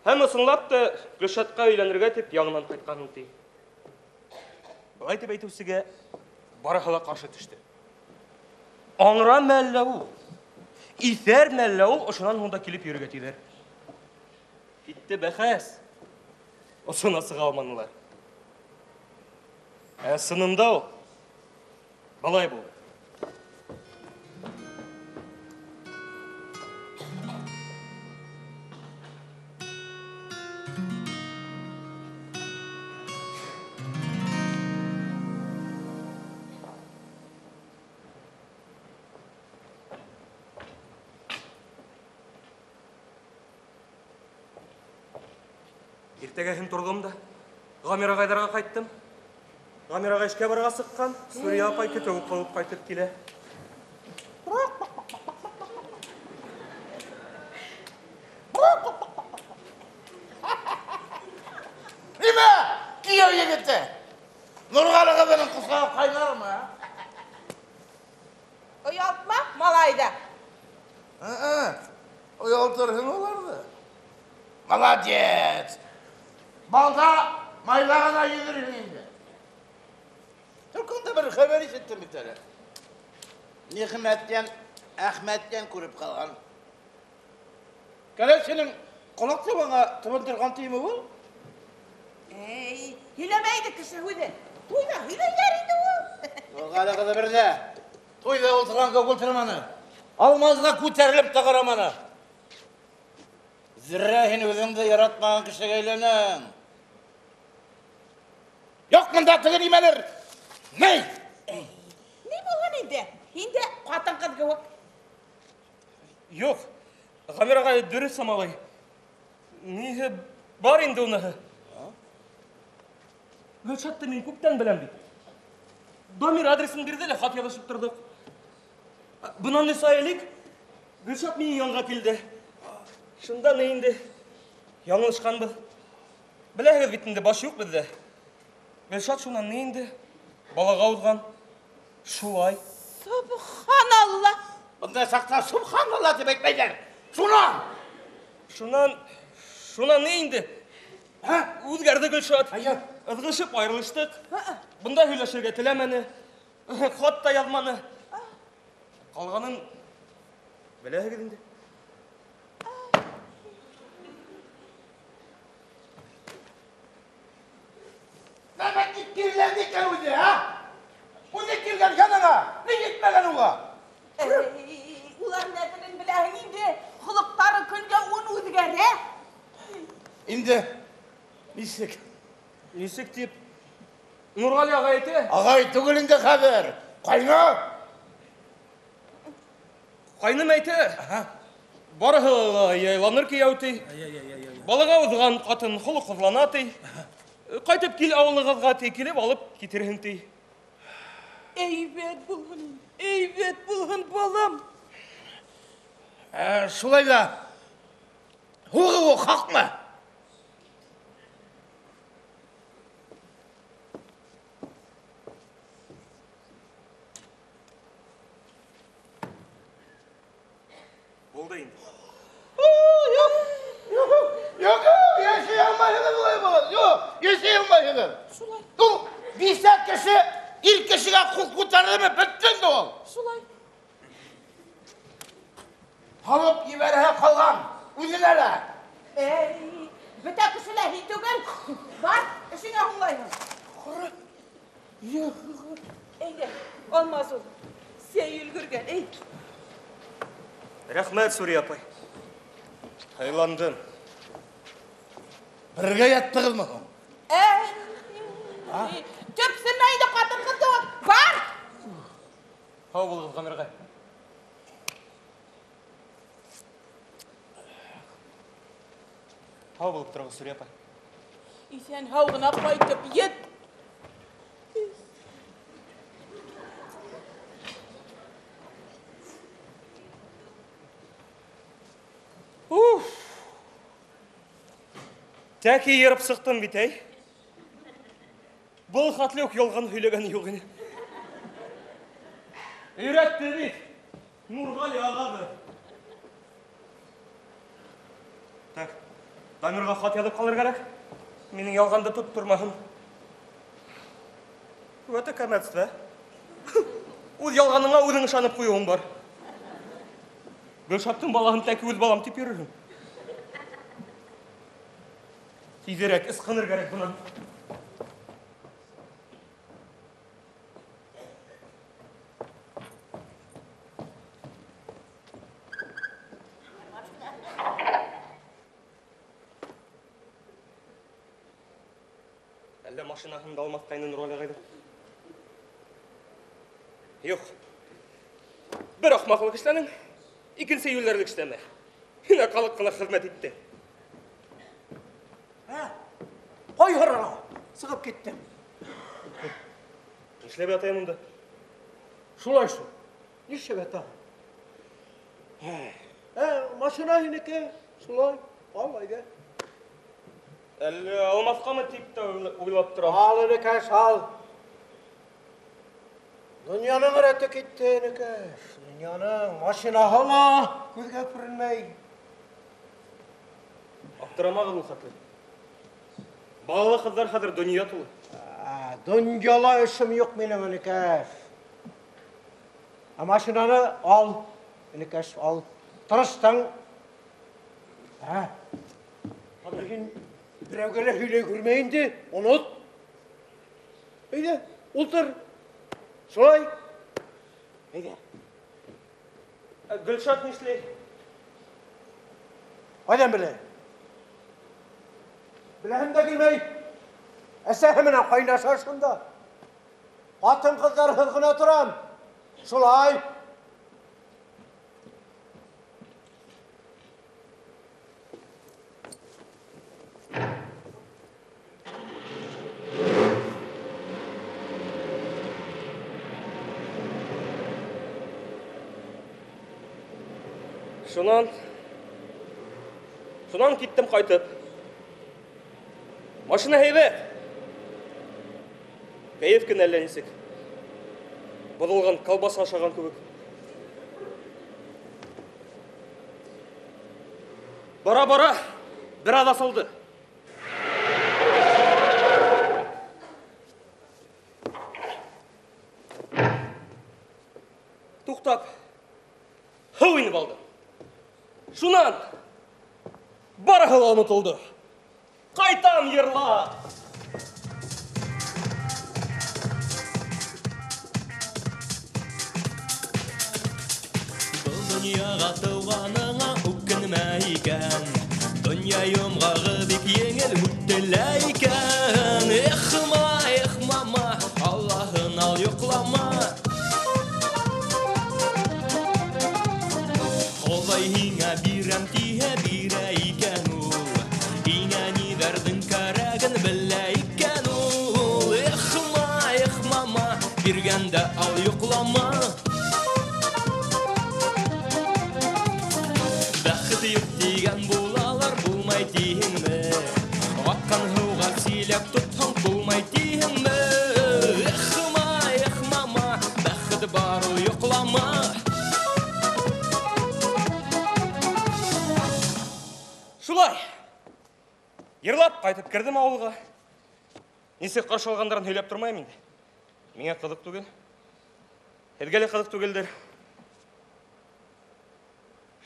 Һәм ысынлап та Гөлшатҡа өйләнергә тип яңынан ҡайтҡанһың ти. Былай тип әйтеүсегә барыһы ла ҡаршы төштө. Аңра мәллә ул, иҫәр мәллә ул, ошонан һуң да килеп йөрөргә тиҙәр. Китте бәхәс. Осона сыға алманылар. Ә сынында ул былай булды. Иртәгәһен торҙом да Ғамир ағайҙарға ҡайттым. Ғамир ағай эшкә барырға сыҡҡан, Сүрйә апай көтөү ҡыуып ҡайтып килә. Нимә? Кейәү егете! Нурғәле ҡыҙының ҡосағы ҡайнармы? Оялтма малайҙы. Оялтырһың уларҙы. Молодец! Балда майҙа ғына йөҙөрһөң инде. Төркөмдә бер хәбәр ишеттем бит әле. Ниғмәттән, Әхмәттән күреп ҡалған. Кәләшенең ҡолаҡ табанға тыбындырған тейме ул? Эй, һөйләмәйҙе кеше һүҙен. Туйҙа һөйләйҙәр инде ул. Нурғәле ҡыҙы берҙә. Туйҙа ултырған кеүек ултырманы. Алмазға күтәрелеп тә ҡараманы. Зрә һин үҙеңде яратмаған кешегә әйләнәң. Юҡ мында теге нимәлер. Ни? Ни булған инде? Һин дә ҡатын-ҡыҙ кеүек. Юҡ, Ғамир ағай дөрөҫ самалай. Ниһе бар инде уныһы. Гөлшатты мин күптән беләм бит. Дамир адресын бирҙе лә, хат яҙышып торҙоҡ. Бынан өс ай элек Гөлшат минең янға килде. Шунда ни инде яңылышҡанбыҙ. Беләһегеҙ бит инде, баш юҡ беҙҙә. Гөлшат шунан ни инде балаға уҙған. Шулай. Субханалла! Бындай саҡта субханалла тип әйтмәйҙәр. Шунан! Шунан, шунан ни инде? Үҙгәрҙе Гөлшат. Ыҙғышып айырылыштыҡ. Бында һөйләшергә теләмәне. Хат та яҙманы. Ҡалғанын беләһегеҙ инде. Нәмә тип кирләнде икән үҙе, ә? Үҙе килгән яныңа, ни етмәгән уға? Улар нәҫелен беләһең инде, холоҡтары көнгә ун үҙгәрә. Инде нисек? Нисек тип? Нурғәли ағай әйтә. Ағай түгел инде хәҙер. Ҡайны. Ҡайным әйтә. Барыһы ла яйланыр кейәү ти. Балаға уҙған ҡатын холоҡһоҙлана ти. Ҡайтып кил ауылығыҙға ти, килеп алып китерһең ти. Әйбәт булһын, әйбәт булһын, балам. Шулай ҙа һуғыуы хаҡмы? Булды инде. Юҡ, юҡ, юҡ, йәшәй алмайһығыҙ улай булғас. Юҡ, йәшәй алмайһығыҙ. Шулай. Ул бисә кеше ир кешегә ҡул күтәрҙеме, бөттө инде ул. Шулай. Һалып ебәрһә ҡалған, үҙенә лә. Эй, Бөтә кеше лә һин түгел. Бар, эшеңә һуңлайһың. Кара. Әйдә, алмаз ул. Сәй өлгергән, әй. Рәхмәт, Сүрия апай. Һыйландым. Бергә яттыгызмы соң? Әй, төпсенмә инде хатын-кыз кебек. Бар! Һау булыгыз, Гамир агай. Һау булып торыгыз, Сүрия апай. Исән һау гына кайтып ет. Уф! Тәки ерып сыктым бит, әй. Был хәтле үк ялган һөйләгән юк иде. Өйрәтте бит. Нургали агады. Так, Дамирга хат язып калыр кирәк. Минең ялганды тоттырмаһын. Вәт әкәмәт, да? Үз ялганыңа үзең ышанып куюың бар. Гөлшаттың балаһын тәки үз балам дип йөрерһең. Тизрәк ысқыныр кирәк бунан. Әллә машинаһын да алмаска инде Нургали агайда. Юк. Бер ахмаклык эшләнең, икенче юләрлек эшләмә. Һиңа калык кына хезмәт итте. Ә, кай арага чыгып киттең? Нишләп ятайым монда? Шулай шул. Нишләп ятаң? Ә, машина һинеке, шулай, ал әйдә. Әллә алмаскамы дип тә уйлап торам. Ал, энекәш, ал. Дөньяның рәте китте, энекәш. Дөньяның машинаһы ла күзгә күренмәй. Аптырамагыз ул хәтле. Балалы кызлар хәзер дөнья тулы. Дөньяла эшем юк минем, энекәш. Ә машинаны ал, энекәш, ал. Тырыштың. Ә? Хәзер син берәүгә лә һөйләй күрмә инде, оныт. Әйдә, ултыр. Шулай. Әйдә. Ә Гөлшат нишли? Кайдан белә? Беләһем дә килмәй. Әсәһе менән кайнаша шунда. Хатын-кызларсыз гына торам. Шулай. Шуннан Шуннан киттем кайтып. Машина һәйбәт. Кәеф кенә әллә ничек. Бозылган колбаса ашаган кебек. Бара-бара бераз асылды. Туктап, һу инеп алды. Шуннан барыһы да онытылды. Кайтам йырлап! Был дөньяга туганыңа үкенмә икән. Дөнья йомгагы бик еңел үтелә икән. Эх, ма, эх, мама, Аллаһын ал йоклама. Ходай һиңа бирәм тиһә бирә икән ул. Һиңа ниләрнең кәрәген белә икән ул. Эх, ма, эх, мама, биргәндә ал йоклама. Бәхет юк дигән булалар, булмай тиһеңме? Аккан һуга силәк тотһаң, тулмай тиһеңме? Эх, ма, эх, мама, бәхет бар ул, йоклама. Шулай. Йырлап кайтып кердем авылга. Ничек каршы алганнарын һөйләп тормыйм инде. Миңа кызык түгел. Һеҙгә лә кызык түгелдер.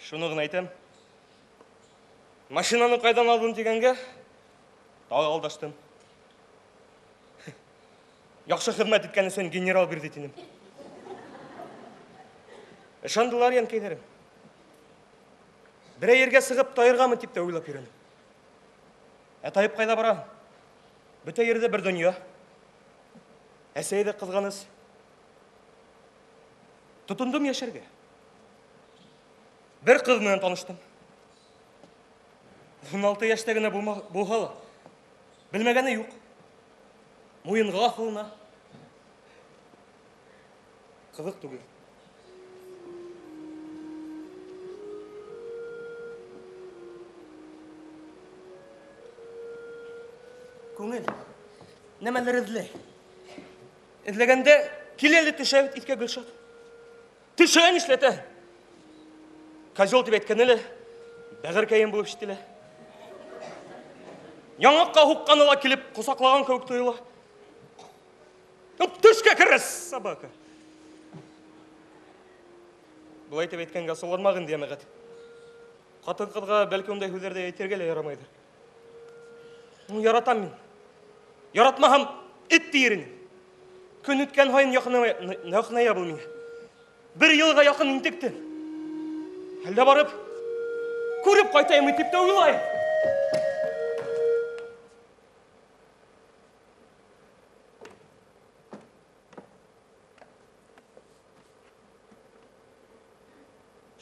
Шуны гына әйтәм. Машинаны кайдан алдың дигәнгә, Тагы алдаштым. Яхшы хезмәт иткән өчен генерал бирде тинем. Ышандылар янкәйләрем. Берәр ергә сыгып таергамы дип тә уйлап йөрәм. Ә таеп кайда бара? Бөтә йирдә бер дөнья. Әсәй дә кызганыч. Тотындым яшәргә. Бер кыз белән таныштым. 16 яшьтә генә булһа ла, белмәгәне юк. Муенга асылына. Кызык түгел. Күңел нәмәләр эзли. Эзләгәндә килә әле төшә бит искә Гөлшат. Төшә нишләтә? Козел дип әйткәне лә бәгырькәем булып ишетелә. Яңакка һукканы ла килеп косаклаган кебек тоела. Төшкә керә, собака. Болай итеп әйткәнгә асылланмагын, җәмәгать. Хатын-кызга бәлки ундай һүзләр дә әйтергә лә ярамайдыр. Ну, яратам мин. Яратмаһам, эт тиер инем. Көн үткән һаен якыная бул миңа. Бер елга якын интектем. Әллә барып, күреп кайтайым дип тә уйлайм.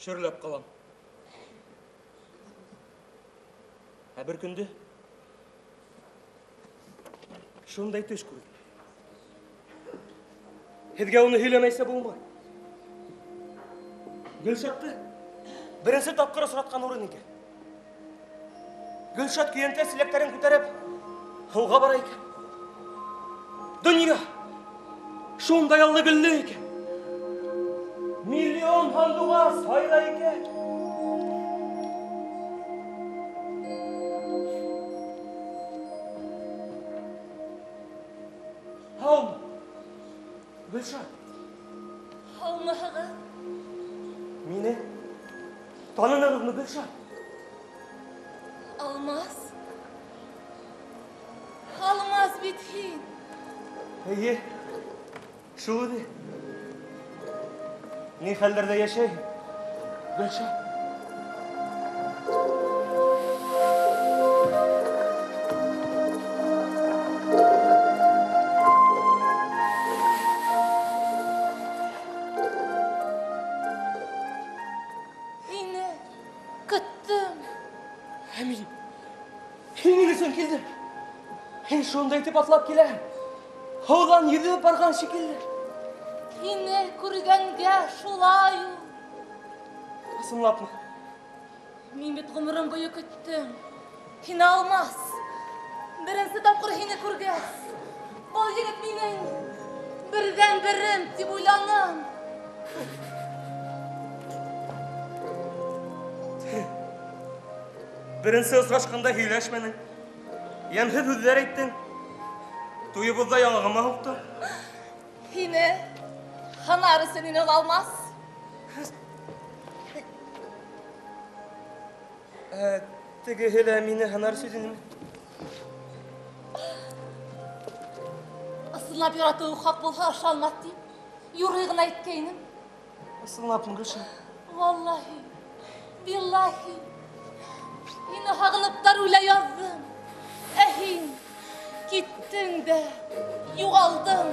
Шөрләп калам. Ә бер көндә шундай төш күрдем. Һеҙгә уны һөйләмәйсә булмай. Гөлшатты беренсе тапҡыр осратҡан урын икән. Гөлшат көйәнтә силәктәрен күтәреп һыуға бара икән. Донъя шундай аллы гөлле икән. Миллион һандуғас һайрай икән. Һаумы, Гөлшат? Һаумыһығыҙ? Мине танынығыҙмы, Гөлшат? Алмаз. Алмаз бит һин. Эйе, шул ине. Ни хәлләрдә яшәйһең, Гөлшат? Һине көттөм. Ә мин һинең өсөн килдем. Һин шундай итеп атлап киләһең. Һыуҙан йөҙөп барған шикелле. Һине күргәнгә шулай ул. Ысынлапмы? Мин бит ғүмерем буйы көттөм. Һине Алмаз. Беренсе тапҡыр һине күргәс, был егет минең берҙән-берем тип уйланым. Беренсе осрашҡанда һөйләшмәнең. Йәмһеҙ һүҙҙәр әйттең. Туйыбыҙҙа яңағыма һуҡты. Һине һынар өсөн ине ул, Алмаз. Тегеһе лә мине һынар өсөн инеме? Ысынлап яратыуы хаҡ булһа, ышанмаҫ тип, юрый ғына әйткәйнем. Ысынлапмы, Гөлшат? Валлаһи, биллаһи. Һине һағыныптар үлә яҙҙым. Ә һин киттең дә юғалдың.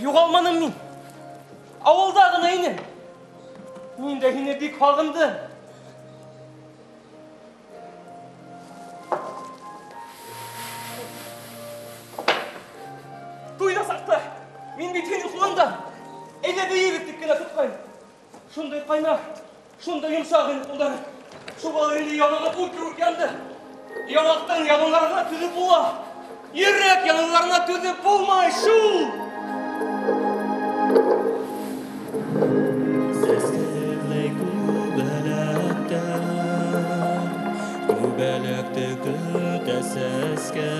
Юғалманым мин. Ауылда ғына инем. Мин дә һине бик һағындым. Туйҙа саҡта мин бит һинең ҡулыңда. Әйҙә бейегеҙ тип кенә тотҡайным. Шундай ҡайнар, шундай йомшаҡ ине ҡулдары. Шуға инде яңағы ут кеүек янды. Яңаҡтың яныуларына түҙеп була. Йөрәк яныуларына түҙеп булмай шул. Сәскәләй күбәләктә, күбәләкте көтә сәскә.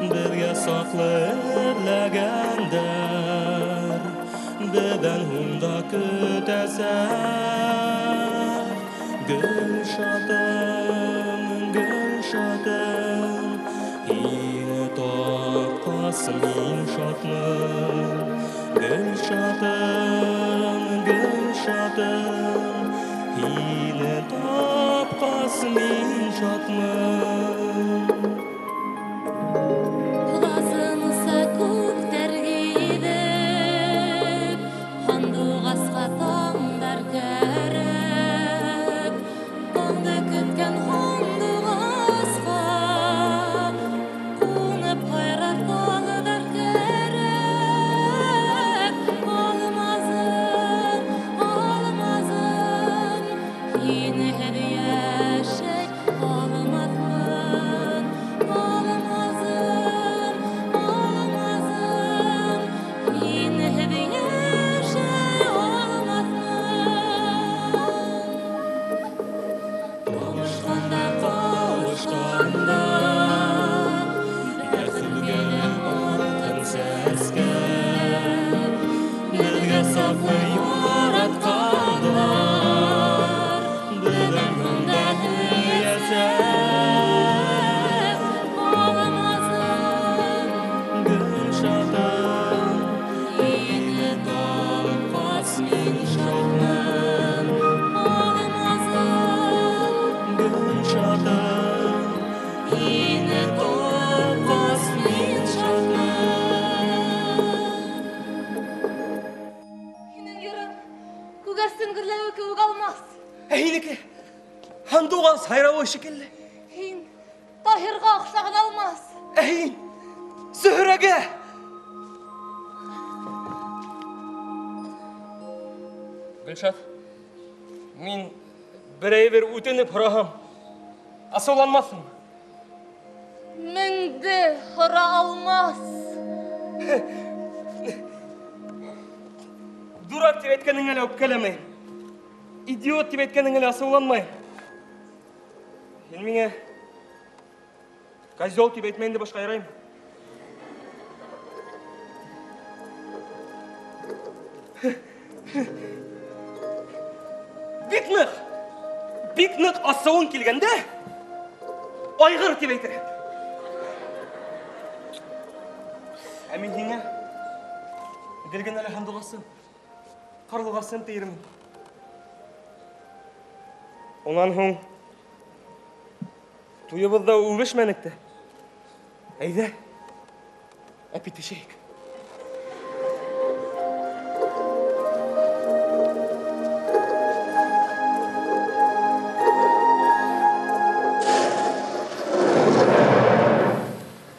Беҙгә саҡлы эҙләгәндәр, беҙҙән һуң да көтәсәк. Гөлшатым, Гөлшатым, тапкас мин шатмын. Гөлшатым, Гөлшатым, һине тапкас мин шатмын. Лазымса күктәр гидеп, һандугасҡа таңдар кәрәк. Таңды көткән һандуғасҡа ҡунып һайрар таңдар кәрәк. Алмазым, алмазым, һинһеҙ йәшәй алмаҫмын. Алмазым, алмазым, һинһеҙ йәшәй алмаҫмын. Табышҡанда, Ҡауышҡанда, бәхет гөлө атҡан сәскә, беҙгә саҡлы яратҡандар, беҙҙең көндә һөйәсәк. Алмазым, Гөлшатым, һине тапҡас мин шатмын. Алмазым, Гөлшатым, һине тапҡас мин шатмын. Һинең йырың күгәрсен гөрләүе кеүек алмас. Ә һинеке һандуғас һайрауы шикелле. Һин Таһирға оҡшаған алмас. Ә һин Зөһрәгә. Гөлшат, мин берәй бер үтенеп һораһам, асыуланмаҫһыңмы? Меңде һора алмас. Дурак тип әйткәнеңә лә үпкәләмәйем. Идиот тип әйткәнеңә лә асыуланмайым. Һин миңә козел тип әйтмә инде, башҡа яраймы? Бик ныҡ, бик ныҡ асыуың килгәндә, айғыр тип әйтер. Ә мин һиңә гел генә лә һандуғасым, ҡарлуғасым тиермен. Унан һуң туйыбыҙҙа үбешмәнек тә. Әйҙә, әпитешәйек.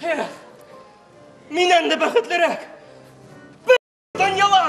Эх, минән дә бәхетлерәк бер донъяла!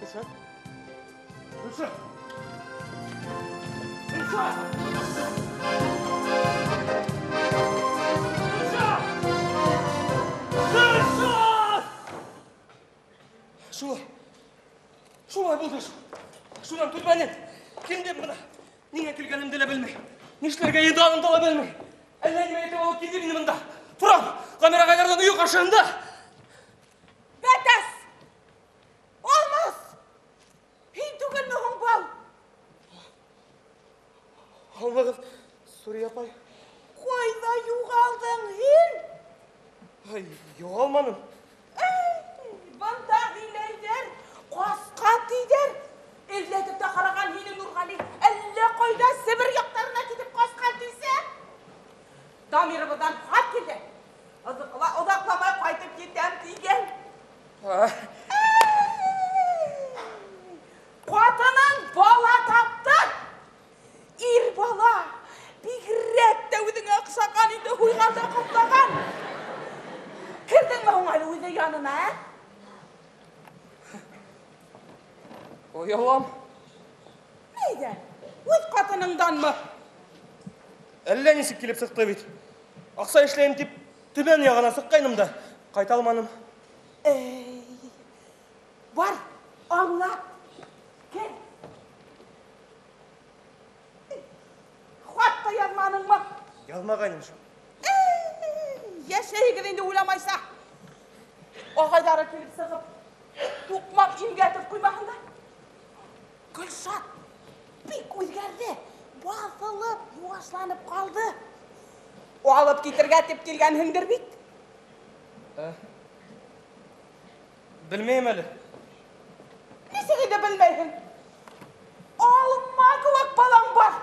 Гөлшат. Гөлшат. Гөлшат. булды шул. Шуннан түбәнен килдем менә. Ниңә килгәнемне дә белмим. Нишләргә йыйганымны да белмим. Әллә нимә итеп алып килде мине монда. Торам, Гамир агайларның өе каршында. Бәтәс! Алмаз! Һин түгелме һуң был? Алмагыз, Сурия апай. Кайда югалдың һин? Ай, югалмадым. Бында һөйләйҙәр, ҡасҡан тиҙәр. Эҙләтеп тә ҡараған һине Нурғали. Әллә ҡайҙа Себер яҡтарына китеп ҡасҡан тиһә. Дамирыбыҙҙан хат килде. Оҙаҡламай ҡайтып китәм тигән. Ҡатының бала тапты. Ир бала. Бигерәк тә үҙеңә оҡшаған инде, һуйған да ҡаплаған. Керҙеңме һуң әле үҙе янына, ә? Оялам. Нейҙән? Үҙ ҡатыныңданмы? Әллә нисек килеп сыҡты бит. Аҡса эшләйем тип Төмән яғына сыҡҡайным да ҡайта алманым. Эй, бар, аңлат. Кер. Хат та яҙманыңмы? Яҙмағайным шул. Йәшәйегеҙ инде уйламайса. Ағайҙары килеп сығып, туҡмап имгәтеп ҡуймаһындар. Гөлшат бик үҙгәрҙе, баҫылып, йыуашланып ҡалды. Алып китергә тип килгәнһеңдер бит. Белмәйем әле. Нисек инде белмәйһең? Алма кеүек балаң бар.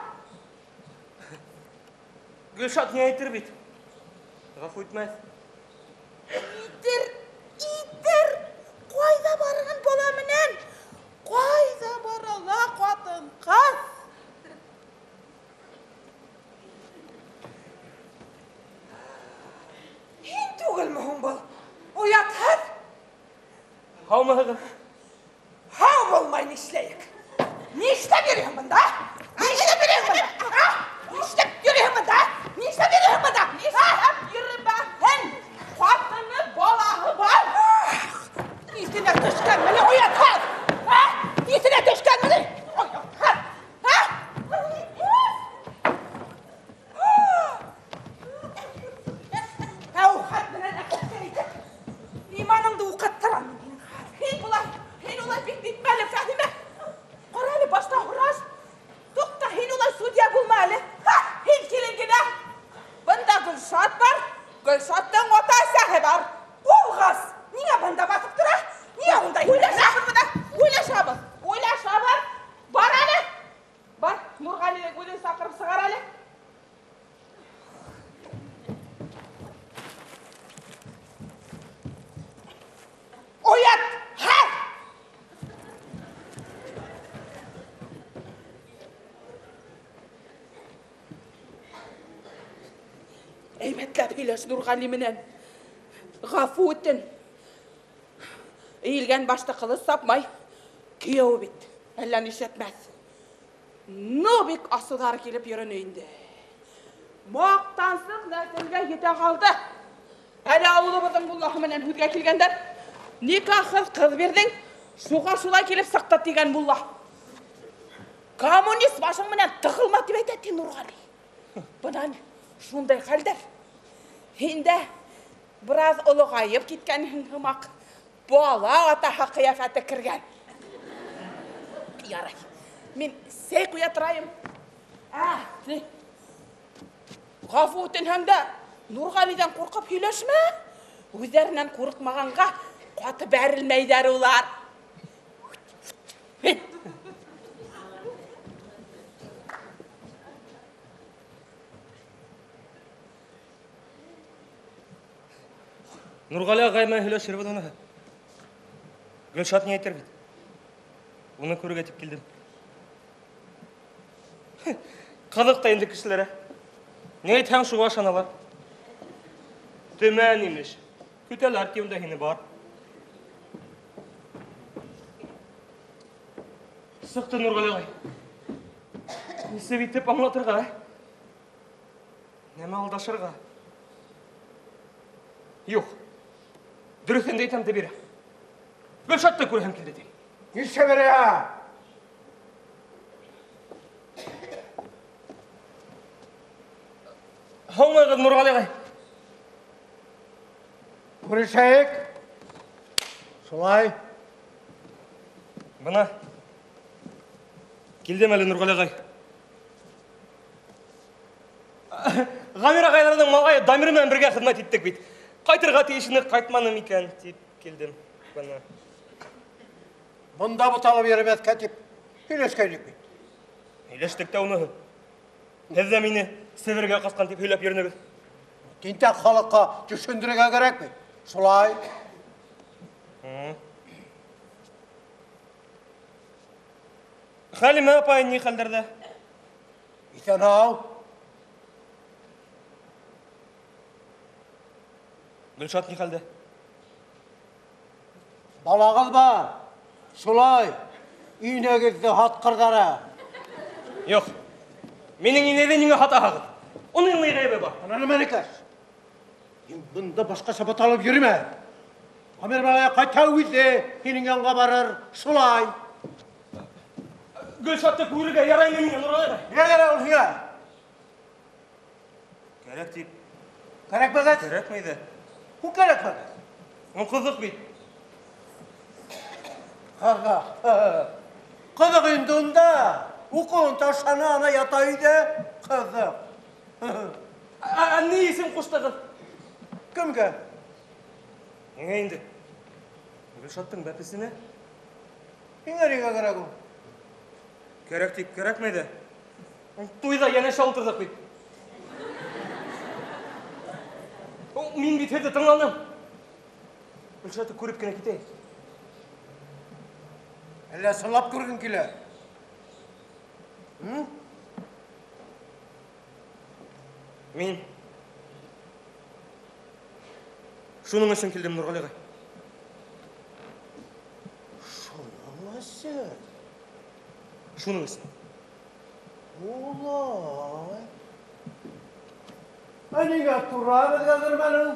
Гөлшат ни әйтер бит? Ғәфү итмәҫ. Итер, итер. Ҡайҙа барған бала менән? Ҡайҙа барала ҡатын-ҡыҙ? Һин түгелме һуң был? Оятһыҙ? Һаумыһығыҙ? Һау булмай нишләйек? Нишләп йөрөйһөң бында? Нишләп йөрөйһөң бында? Нишләп йөрөйһөң бында? Нишләп йөрөйһөң бында? Нишләп йөрөмәһен? Ҡатыны, балаһы бар. Иҫенә төшкәнме ни, оятһыҙ? Иҫенә төшкәнме ни? Оятһыҙ! Әүхәт менән әхәткә әйтеп, иманыңды уҡыттырам мин һинең. Һин улай бик нитмә әле, Фәһимә. Ҡара әле, башта һораш. Туҡта, һин улай судья булма әле. Һин килен генә. Бында Гөлшат бар, Гөлшаттың ата-әсәһе бар. Булғас, ниңә бында баҫып тора? Ниңә унда? Уйлашабыҙ бына, уйлашабыҙ, уйлашабыҙ. Бар әле. Бар, Нурғәлиҙең үҙен саҡырып сығар әле. Оят! Хәҙ! Әйбәтләп һөйләш Нурғәли менән. Ғәфү итен. Эйелгән башты ҡылыс сапмай. Кейәүе бит, әллә нишләтмәҫ. Ну, бик асыуҙары килеп йөрөнө инде. Маҡтансыҡ нәҫелгә етә ҡалды. Әле ауылыбыҙҙың муллаһы менән һүҙгә килгәндәр. Никахһыҙ ҡыҙ бирҙең, шуға шулай килеп сыҡты тигән мулла. Коммунист башың менән тығылма тип әйтә ти Нурғәли. Бынан шундай хәлдәр. Һин дә бераз олоғайып киткәнһең һымаҡ. Бала атаһы ҡиәфәте кергән. Ярай. Мин сәй ҡуя торайым. Ғәфү үтенһәң дә Нурғәлиҙән ҡурҡып һөйләшмә. Үҙҙәренән ҡурҡмағанға ҡаты бәрелмәйҙәр улар. Нурғәли ағай менән һөйләшербеҙ уны. Гөлшат ни әйтер бит? Уны күрергә тип килдем. Ҡыҙыҡ та инде кешеләр. Ни әйтһәң шуға ышаналар. Төмән имеш. Көтәләр ки унда һине бар. Сыҡты Нурғәли ағай. Нисек итеп аңлатырға? Нәмә алдашырға? Юҡ. Дөрөҫөн дә әйтәм дә бирәм. Гөлшатты күрәһем килде ти. Нишләмәргә? Һаумыгыз, Нургали агай. Күрешәйек. Шулай. Бына. Килдем әле, Нургали агай. Гамир агайларның малае Дамир белән бергә хезмәт иттек бит. Кайтырга тиешне кайтманым икән дип килдем. Бына. Монда буталып йөрмәскә дип сөйләшкән бит. Сөйләштек тә уны. Һеҙ ҙә мине Себергә ҡасҡан тип һөйләп йөрөнөгөҙ. Тинтәк халыкка төшендерергә кәрәк бит. Шулай. Хәлимә апай ни хәлдәрҙә? Иҫән һау. Гөлшат ни хәлдә? Балағыҙ бар. Шулай. Инәгеҙҙе һатҡырҙары. Юҡ. Минең инәйҙе ниңә һатаһығыҙ? Уның ни ғәйебе бар? Ана нәмәнекәш? Һин бында башҡаса буталып йөрөмә. Амир малай ҡайта үҙе һинең янға барыр. Шулай. Гөлшатты күрергә яраймы миңә, Нурғали ағай? Ниңә кәрәк ул һиңә? Кәрәк тип. Кәрәкмәгәс? Кәрәкмәй ҙә. Ул кәрәкмәгәс. Ул ҡыҙыҡ бит. Ҡыҙыҡ. Ҡыҙыҡ инде унда. Уҡыуын ташланы, ана ята өйҙә. Ҡыҙыҡ. Ә ни исем ҡуштығыҙ? Кемгә? Ниңә инде? Гөлшаттың бәпесенә. Һиңә нигә кәрәк ул? Кәрәк тип кәрәкмәй ҙә. Туйҙа йәнәшә ултырҙыҡ бит. Мин бит һеҙҙе тыңланым. Гөлшатты күреп кенә китәйем. Әллә сынлап күргең килә? Мин шуның өсөн килдем, Нурғали ағай. Шуның өсөн? Шуның өсөн. Улай. Ә нигә тура беҙгә кермәнең?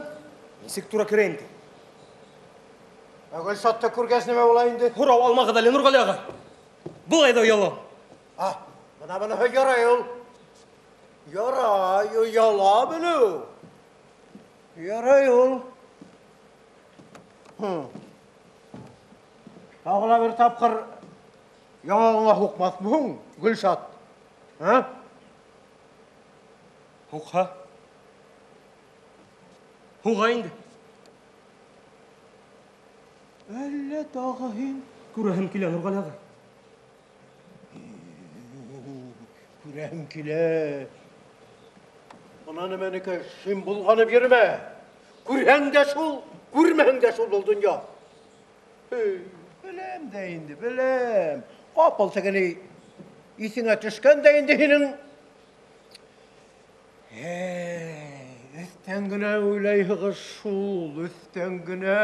Нисек тура керәйем ти? Ә Гөлшатты күргәс нимә була инде? Һорау алмағыҙ әле, Нурғали ағай. Былай ҙа оялам. А, бына быныһы ярай ул. Ярай, ояла белеү. Ярай ул. Тағы ла бер тапҡыр яңағыңа һуҡмаҫмы һуң, Гөлшат? Ә? Һуҡһа? Һуға инде. Әллә тағы һин? Күрәһем килә, Нурғали ағай. Күрәһем килә. Бына нәмәнеке, һин болғанып йөрөмә. Күрһәң дә шул, күрмәһәң дә шул был донъя. Беләм дә инде, беләм. Ҡапыл тегене иҫеңә төшкән дә инде һинең. Өҫтән генә уйлайһығыҙ шул, өҫтән генә.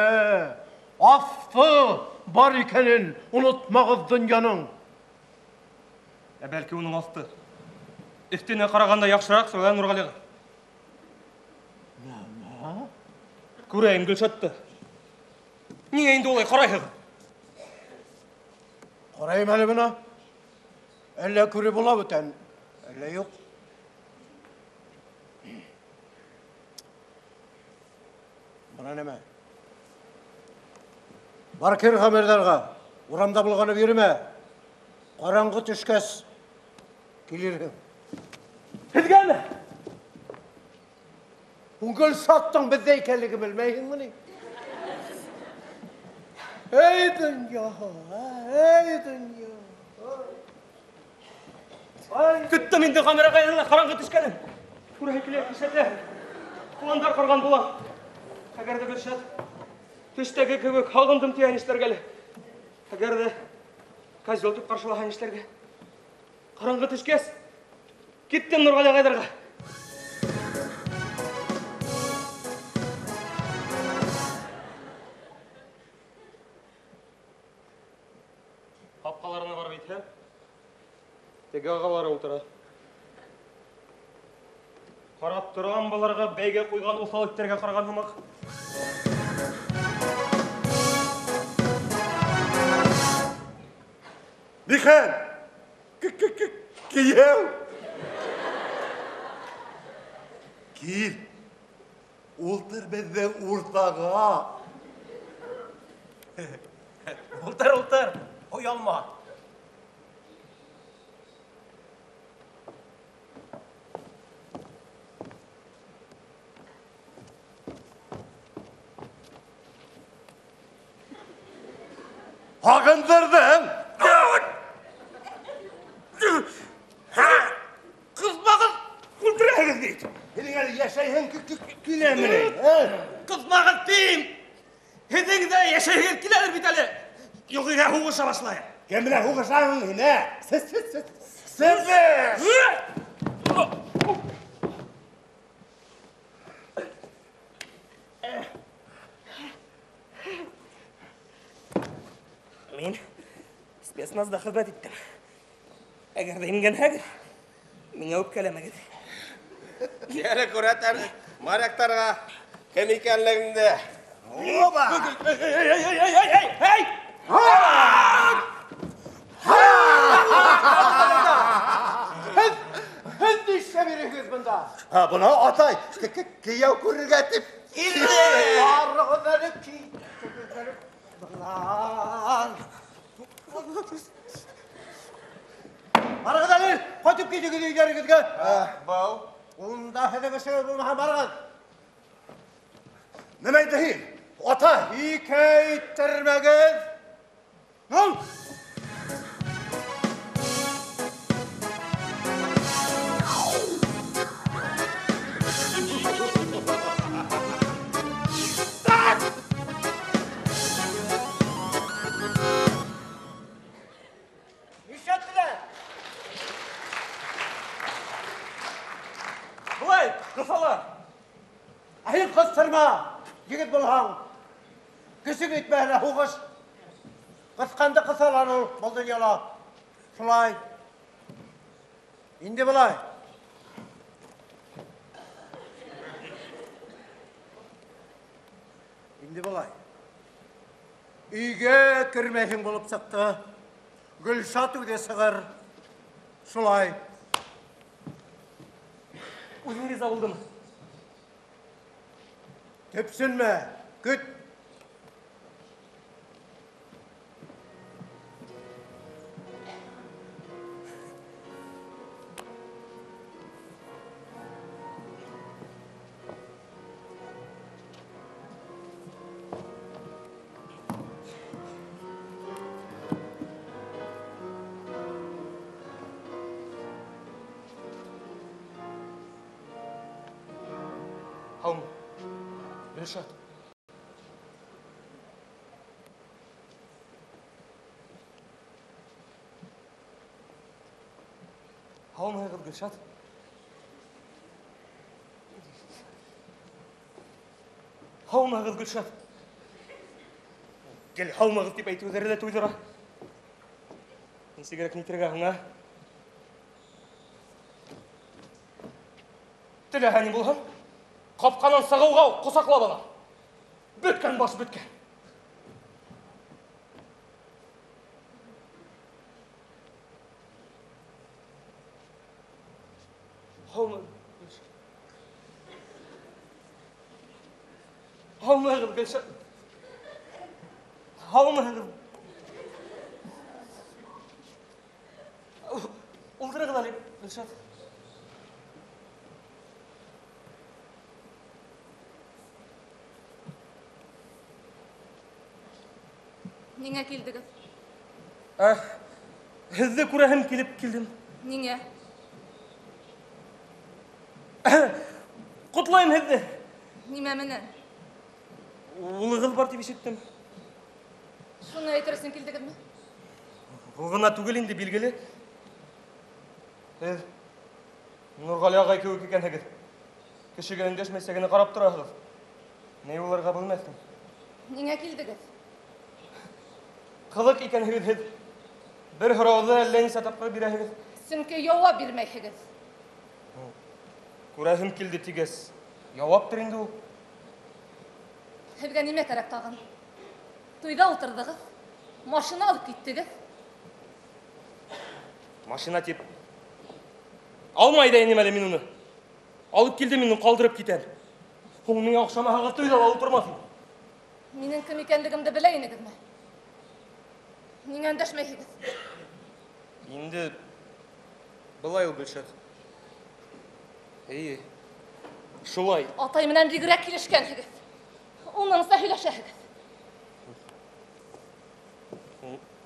Аҫты бар икәнен онотмағыҙ донъяның. Ә бәлки уның аҫты өҫтөнә ҡарағанда яҡшыраҡ, шулай, Нурғали ағай? Нәмә? Күрәйем Гөлшатты. Ниңә инде улай ҡарайһығыҙ? Ҡарайым әле бына. Әллә күреп була бүтән, әллә юҡ. Бына нәмә? Бар кер Ғәмирҙарға, урамда болғанып йөрөмә. Ҡараңғы төшкәс килерһең. Һеҙгәме? Гөлшаттың беҙҙә икәнлеген белмәйһеңме ни? Эй, донъя, эй, донъя. Көттөм инде Ғәмир ағайҙы ҡараңғы төшкәнен. Күрәһе килә, нишләтә? Пландар ҡорған була. Әгәр ҙә Гөлшат төштәге кеүек һағындым тиһә нишләргә әле? Әгәр ҙә козел тип ҡаршылаһа нишләргә? Ҡараңғы төшкәс, киттем Нурғали ағайҙарға. Ҡапҡаларына барып етһәм, теге ағалары ултыра. Ҡарап торам быларға бәйгә ҡуйған уҫал эттәргә ҡараған һымаҡ. Нихәл? Кияү. Кил. Ултыр безнең уртага. Ултыр, ултыр. Оялма. Һагындырдың. Кызмагыз, үтерәгез бит. Һинең әле яшәйһең киләмени? Кызмагыз дим. Һеҙҙең дә йәшәгегеҙ киләлер бит әле. Юғиһә һуғыша башлайым. Кем белән һуғышаһың һин, ә? Сез, сез, сез. Сез! Мин спецназда хеҙмәт иттем. Әгәр ҙә имгәнһәгеҙ, миңә үпкәләмәгеҙ. Әле күрәтәм моряктарға кем икәнлегеңде. Оба! Эй, эй, эй, эй, эй, эй, эй! Һеҙ, һеҙ нишләп йөрөйһөгөҙ бында? Ha, бына атай, кейәү күрергә тип килде. Барығыҙ әле, китегеҙ әле. Бынан. Барығыҙ әле, ҡайтып китегеҙ өйҙәрегеҙгә. Был. Унда һеҙҙең эшегеҙ булмаһа, барығыҙ. Нимә инде һин? Атай! Ике әйттермәгеҙ. Ал! Нишләттеләр? Былай, ҡыҫалар. Ә һин ҡыҫтырма, егет булһаң. Көсөң етмәһә һуғыш. Ҡыҫҡанды ҡыҫалар ул был донъяла. Шулай. Инде былай. Инде былай. Өйгә кермәһең булып сыҡты. Гөлшат үҙе сығыр. Шулай. Үҙең риза булдымы? Төпсөнмә, көт. Һаумы, Гөлшат. Һаумыһығыҙ, Гөлшат? Һаумыһығыҙ, Гөлшат? Гел һаумығыҙ тип әйтеүҙәре лә туйҙыра. Нисегерәк нитергә һуң, ә? Теләһә ни булһын, ҡапҡанан сығыуға уҡ ҡосаҡлап ала. Бөткән баш бөткән. Һаумы, Гөлшат? Һаумыһығыҙ, Гөлшат? Һаумыһығыҙ? Ултырығыҙ әле, Гөлшат. Ниңә килдегеҙ? Һеҙҙе күрәһем килеп килдем. Ниңә? Ҡотлайым һеҙҙе. Нимә менән? Улығыҙ бар тип ишеттем. Шуны әйтер өсөн килдегеҙме? Ул ғына түгел инде, билгеле. Һеҙ Нурғали ағай кеүек икәнһегеҙ. Кешегә өндәшмәйсә генә ҡарап тораһығыҙ. Ни булырға белмәҫһең. Ниңә килдегеҙ? Ҡыҙыҡ икәнһегеҙ һеҙ. Бер һорауҙы әллә нисә тапҡыр бирәһегеҙ. Сөнки яуап бирмәйһегеҙ. Күрәһем килде тигәс, яуаптыр инде ул. Һеҙгә нимә кәрәк тағын? Туйҙа ултырҙығыҙ, машина алып киттегеҙ. Машина дип алмай да инем әле мин уны. Алып килдем мин, калдырып китәм. Ул миңа охшамаган туйда алып тормас. Минем кем икәнлегемне белә инегезме? Ниңә эндәшмәйһегез? Инде былай ул, Гөлшат. Әйе. Шулай. Атай менән бигрәк килешкәнһегез. Уныңса һөйләшәһегез.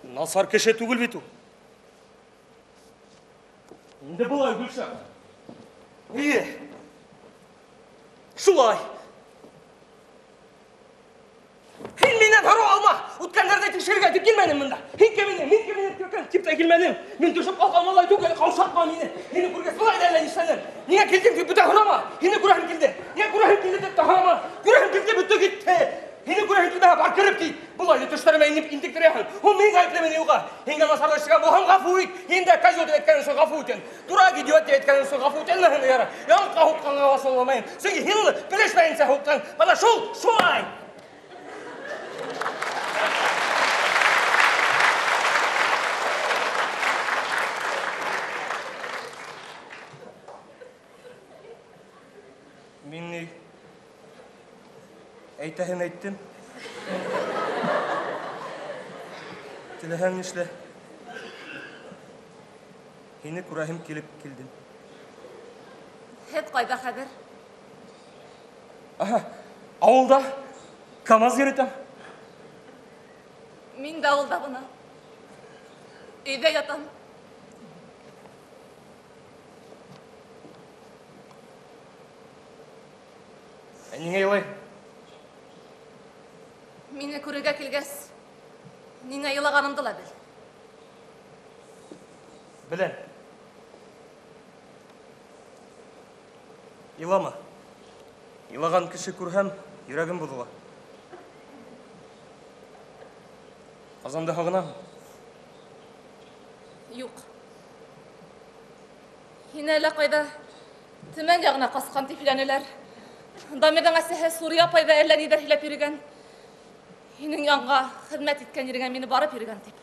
Насар кеше түгел бит ул. Инде былай, Гөлшат. Әйе. Шулай. Һин миннән һорау алма. Үткәннәрне тикшерергә дип килмәдем монда. Һин кем инде? Мин кем инде? Дип тә килмәдем. Мин төшеп калган малай түгел, каушатма мине. Һине күргәс болай да әллә нишләдем. Ниңә килдең дип бүтән һорама. Һине күрәһем килде. Ниңә күрәһем килде дип тә һорама. Күрәһем килде, бөтте китте. Һине күрәһем килде, бар кереп кит. Болай да төшләремә инеп интектерәһең. Ул мин гаеплемен юга. Һиңә насарлык эшләгән булһам, гафу ит. Һин дә козел дип әйткәнең өчен гафу итен. Дурак, идиот дип әйткәнең өчен гафу ителмәһен яра. Яңгырга һукканга асылмайым. Сөнки һин уны белешмәенчә һуккан. Менә шул, шулай. Мин ни әйтәһен әйттем. Теләһәң нишлә. Һине күрәһем килеп килдем. Һеҙ ҡайҙа хәҙер? Аһа, ауылда КамАЗ йөрөтәм. Мин дә ауылда бына. Өйҙә ятам. Ә ниңә илай? Мине күрергә килгәс, ниңә илағанымды ла бел. Беләм. Илама. Илаган кеше күрһәм, йөрәгем боҙола. Казанды һағынаһың? Юҡ. Һине әллә ҡайҙа Төмән яғына ҡасҡан тип һөйләнеләр. Дамирҙың әсәһе Сурия апай ҙа әллә ниҙәр һөйләп йөрөгән. Һинең янға хеҙмәт иткән ереңә мине барып йөрөгән тип.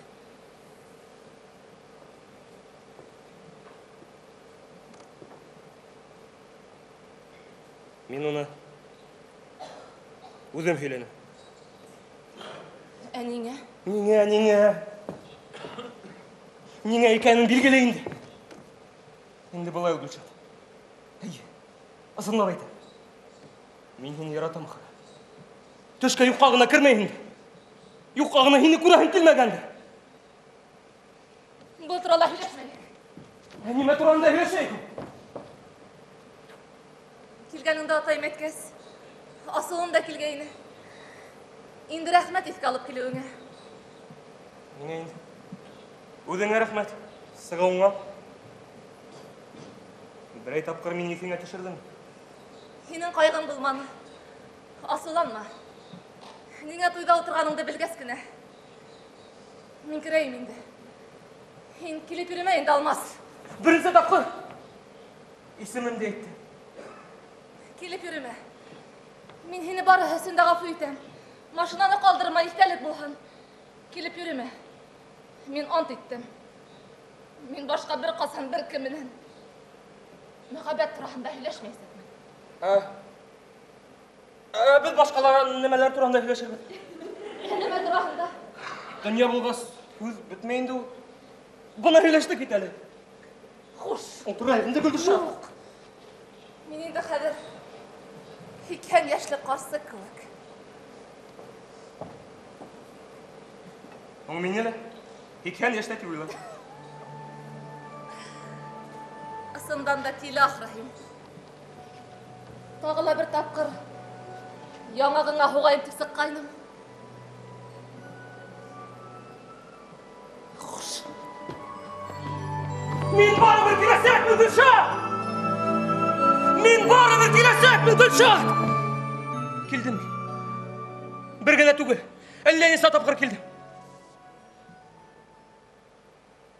Мин уны үҙем һөйләнем. Ә ниңә? Ниңә, ниңә? Ниңә икәнен билгеле инде. Инде былай ул, Гөлшат. Әйе, ысынлап әйтәм. Мин һине яратам, ахыры. Төшкә юҡҡа ғына кермәй инде. Юҡҡа ғына һине күрәһем килмәгәндер. Был турала һөйләшмәйек. Ә нимә тураһында һөйләшәйек? Килгәнеңдә атайым әйткәс, асыуым да килгәйне. Инде рәхмәт иҫкә алып килеүеңә. Ниңә инде? Үҙеңә рәхмәт. Сығыуыңа. Берәй тапҡыр мине иҫеңә төшөрҙөң. Һинең ҡайғың булманы. Асыуланма. Ниңә туйҙа ултырғаныңды белгәс кенә. Мин керәйем инде. Һин килеп йөрөмә инде, Алмас. Беренсе тапҡыр исемемде әйтте. Килеп йөрөмә. Мин һине барыһы өсөн дә ғәфү итәм. Машинаны ҡалдырма, иҫтәлек булһын. Килеп йөрөмә. Мин ант иттем. Мин башҡа бер ҡасан бер кем менән мөхәббәт тураһында һөйләшмәйәсәкмен. Беҙ башҡалар нәмәләр тураһында һөйләшербеҙ. Нәмә тураһында? Донъя булғас, һүҙ бөтмәй инде ул. Бына һөйләштек бит әле. Хуш. Ултырайыҡ инде, Гөлшат. Юҡ. Мин инде хәҙер 80 йәшле ҡарсыҡ кеүек. Һуң мине лә 80 йәштә тип уйла. Ысындан да тиле ахыры һин. Тағы ла бер тапҡыр яңағыңа һуғайым тип сыҡҡайным. Хуш. Мин барыбер киләсәкмен, Гөлшат! Мин барыбер киләсәкмен, Гөлшат! Килдем мин. Бер генә түгел, әллә нисә тапҡыр килдем.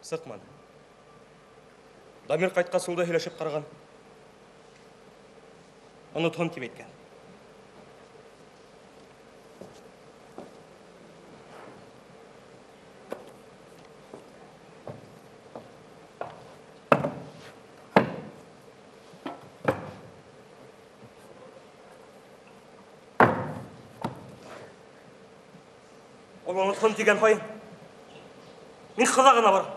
Сыҡманы. Дамир ҡайтҡас ул да һөйләшеп ҡараған. Онотһон тип әйткән. Ул онытсын дигән һаен мин кыза гына барам.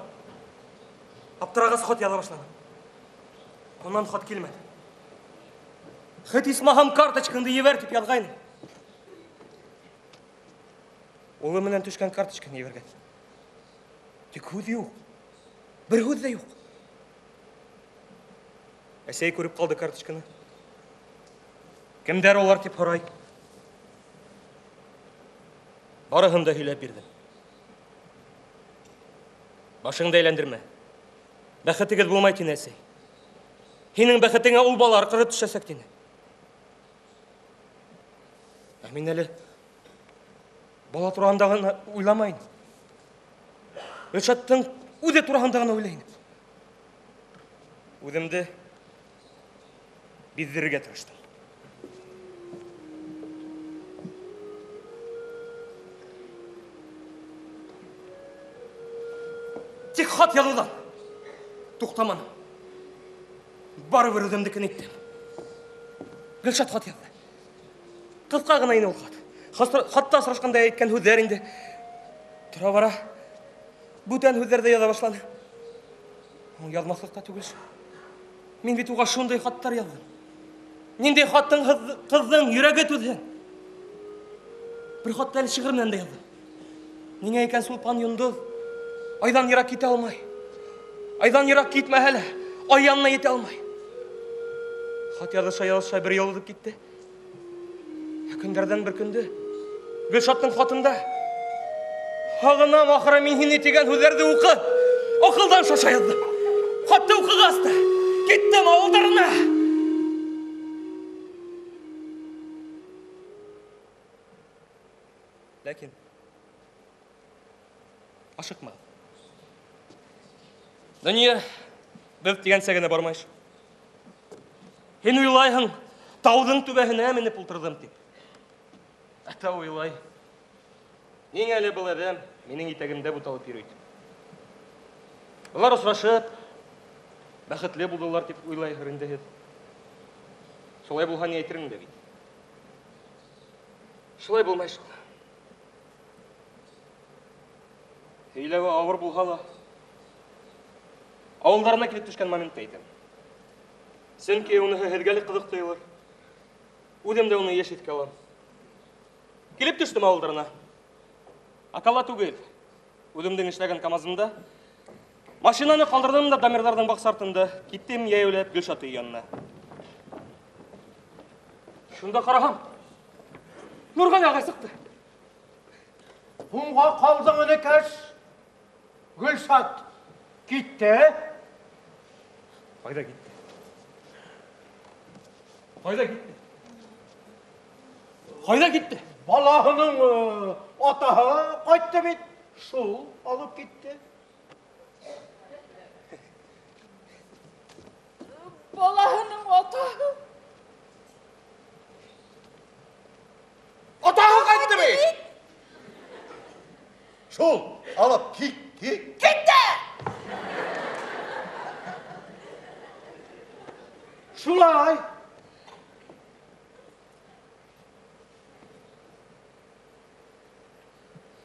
Аптырагас хат яза башладым. Аннан хат килмәде. Хет исмаһам карточкаңды ебәр дип язгайным. Улы менән төшкән карточканы ебәргән. Тик һүҙ юҡ. Бер һүҙ ҙә юҡ. Әсәй күреп ҡалды карточканы. Кемдәр улар тип һорай. Барыһын да һөйләп бирҙем. Башыңды әйләндермә. Бәхетегеҙ булмай тине әсәй. Һинең бәхетеңә ул бала арҡыры төшәсәк тине. Ә мин әле бала тураһында ғына уйламайым. Гөлшаттың үҙе тураһында ғына уйлайым. Үҙемде биҙҙерергә тырыштым. Тик хат яҙыуҙан туҡтаманым. Барыбер үҙемдекен иттем. Гөлшат хат яҙҙы. Ҡыҫҡа ғына ине ул хат. Хатта осрашҡанда әйткән һүҙҙәр инде. Тора бара бүтән һүҙҙәр ҙә яҙа башланы. Ул яҙмаҫлыҡ та түгел шул. Мин бит уға шундай хаттар яҙҙым. Ниндәй хаттың ҡыҙҙың йөрәге түҙһен. Бер хатты әле шиғыр менән дә яҙҙым. Ниңә икән Сулпан йондоҙ айҙан йыраҡ китә алмай. Айҙан йыраҡ китмәһә лә, ай янына етә алмай. Хат яҙыша-яҙыша бер йыл уҙып китте. Ә көндәрҙән бер көндө Гөлшаттың хатында һағынам ахыры мин һине тигән һүҙҙәрҙе уҡып, аҡылдан шаша яҙҙым. Хатты уҡығас та киттем ауылдарына. Ләкин ашыҡмағыҙ. Донъя беҙ тигәнсә генә бармай шул. Һин уйлайһың, тауҙың түбәһенә менеп ултырҙым тип. Ә тау уйлай. Ниңә әле был әҙәм минең итәгемдә буталып йөрөй тип. Былар осрашып, бәхетле булдылар тип уйлайһығыҙ инде һеҙ. Шулай булһа ни әйтерең дә бит. Шулай булмай шул. Һөйләүе ауыр булһа ла, ауылдарына килеп төшкән моментта әйтәм. Сөнки уныһы һеҙгә лә ҡыҙыҡ тойолор. Үҙем дә уны йыш иҫкә алам. Килеп төштөм ауылдарына. Акала түгел. Үҙемдең эшләгән КАМАЗымда машинаны ҡалдырҙым да Дамирҙарҙың баҡса артында киттем йәйәүләп Гөлшат өйө янына. Шунда ҡараһам, Нурғали ағай сыҡты. Һуңға ҡалдың, энекәш. Гөлшат китте. Ҡайҙа китте? Ҡайҙа китте? Ҡайҙа китте? Балаһының атаһы ҡайтты бит. Шул алып китте. Балаһының атаһы. Атаһы ҡайтты бит. Шул алып китте. Китте! Шулай.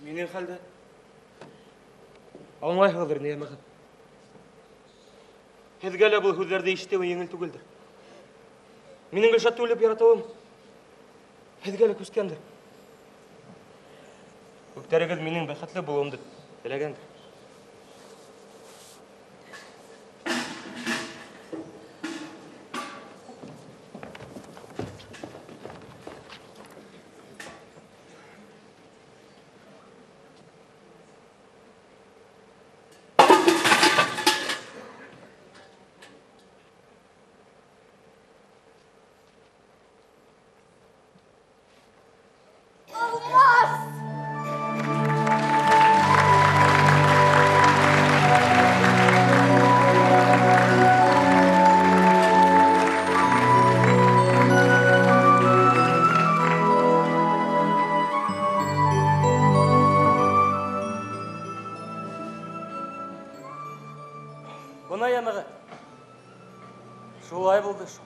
Минең хәлде аңлайһығыҙҙыр инде, йәмәғәт. Һеҙгә лә был һүҙҙәрҙе ишетеүе еңел түгелдер. Минең Гөлшатты үлеп яратыуым һеҙгә лә күскәндер. Күптәрегеҙ минең бәхетле булыуымды теләгәндер. Бына, йәмәғәт, шулай булды шул.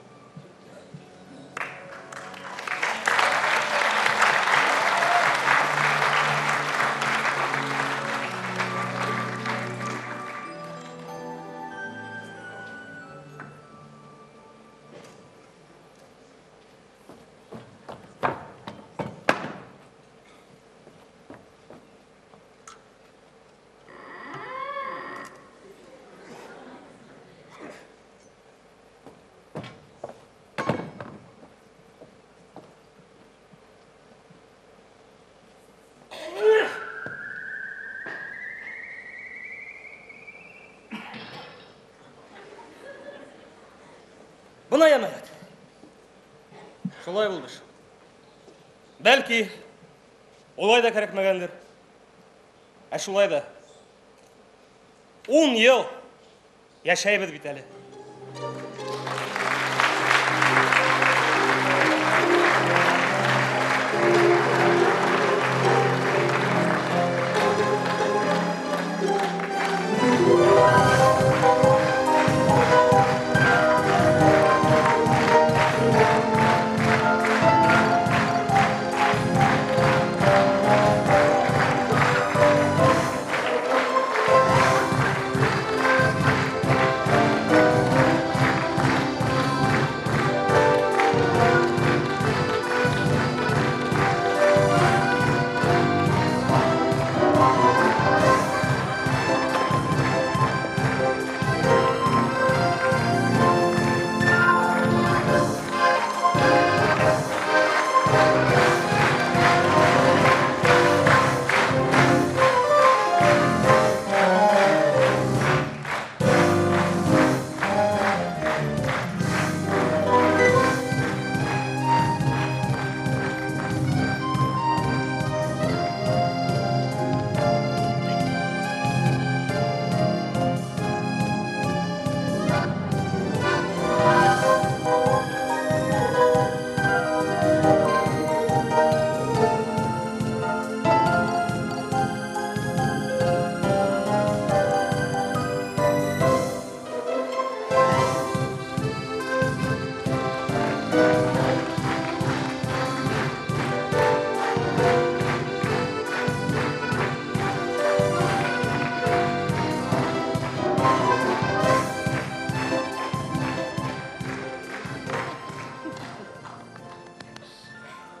Бына йәмәғәт. Шулай булды шул. Бәлки, улай да кәрәкмәгәндер. Ә шулай да 10 йыл йәшәйбеҙ бит әле.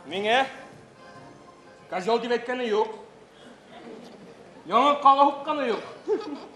Миңә козел дип әйткәне юк. Яңа кала һуҡҡаны юк.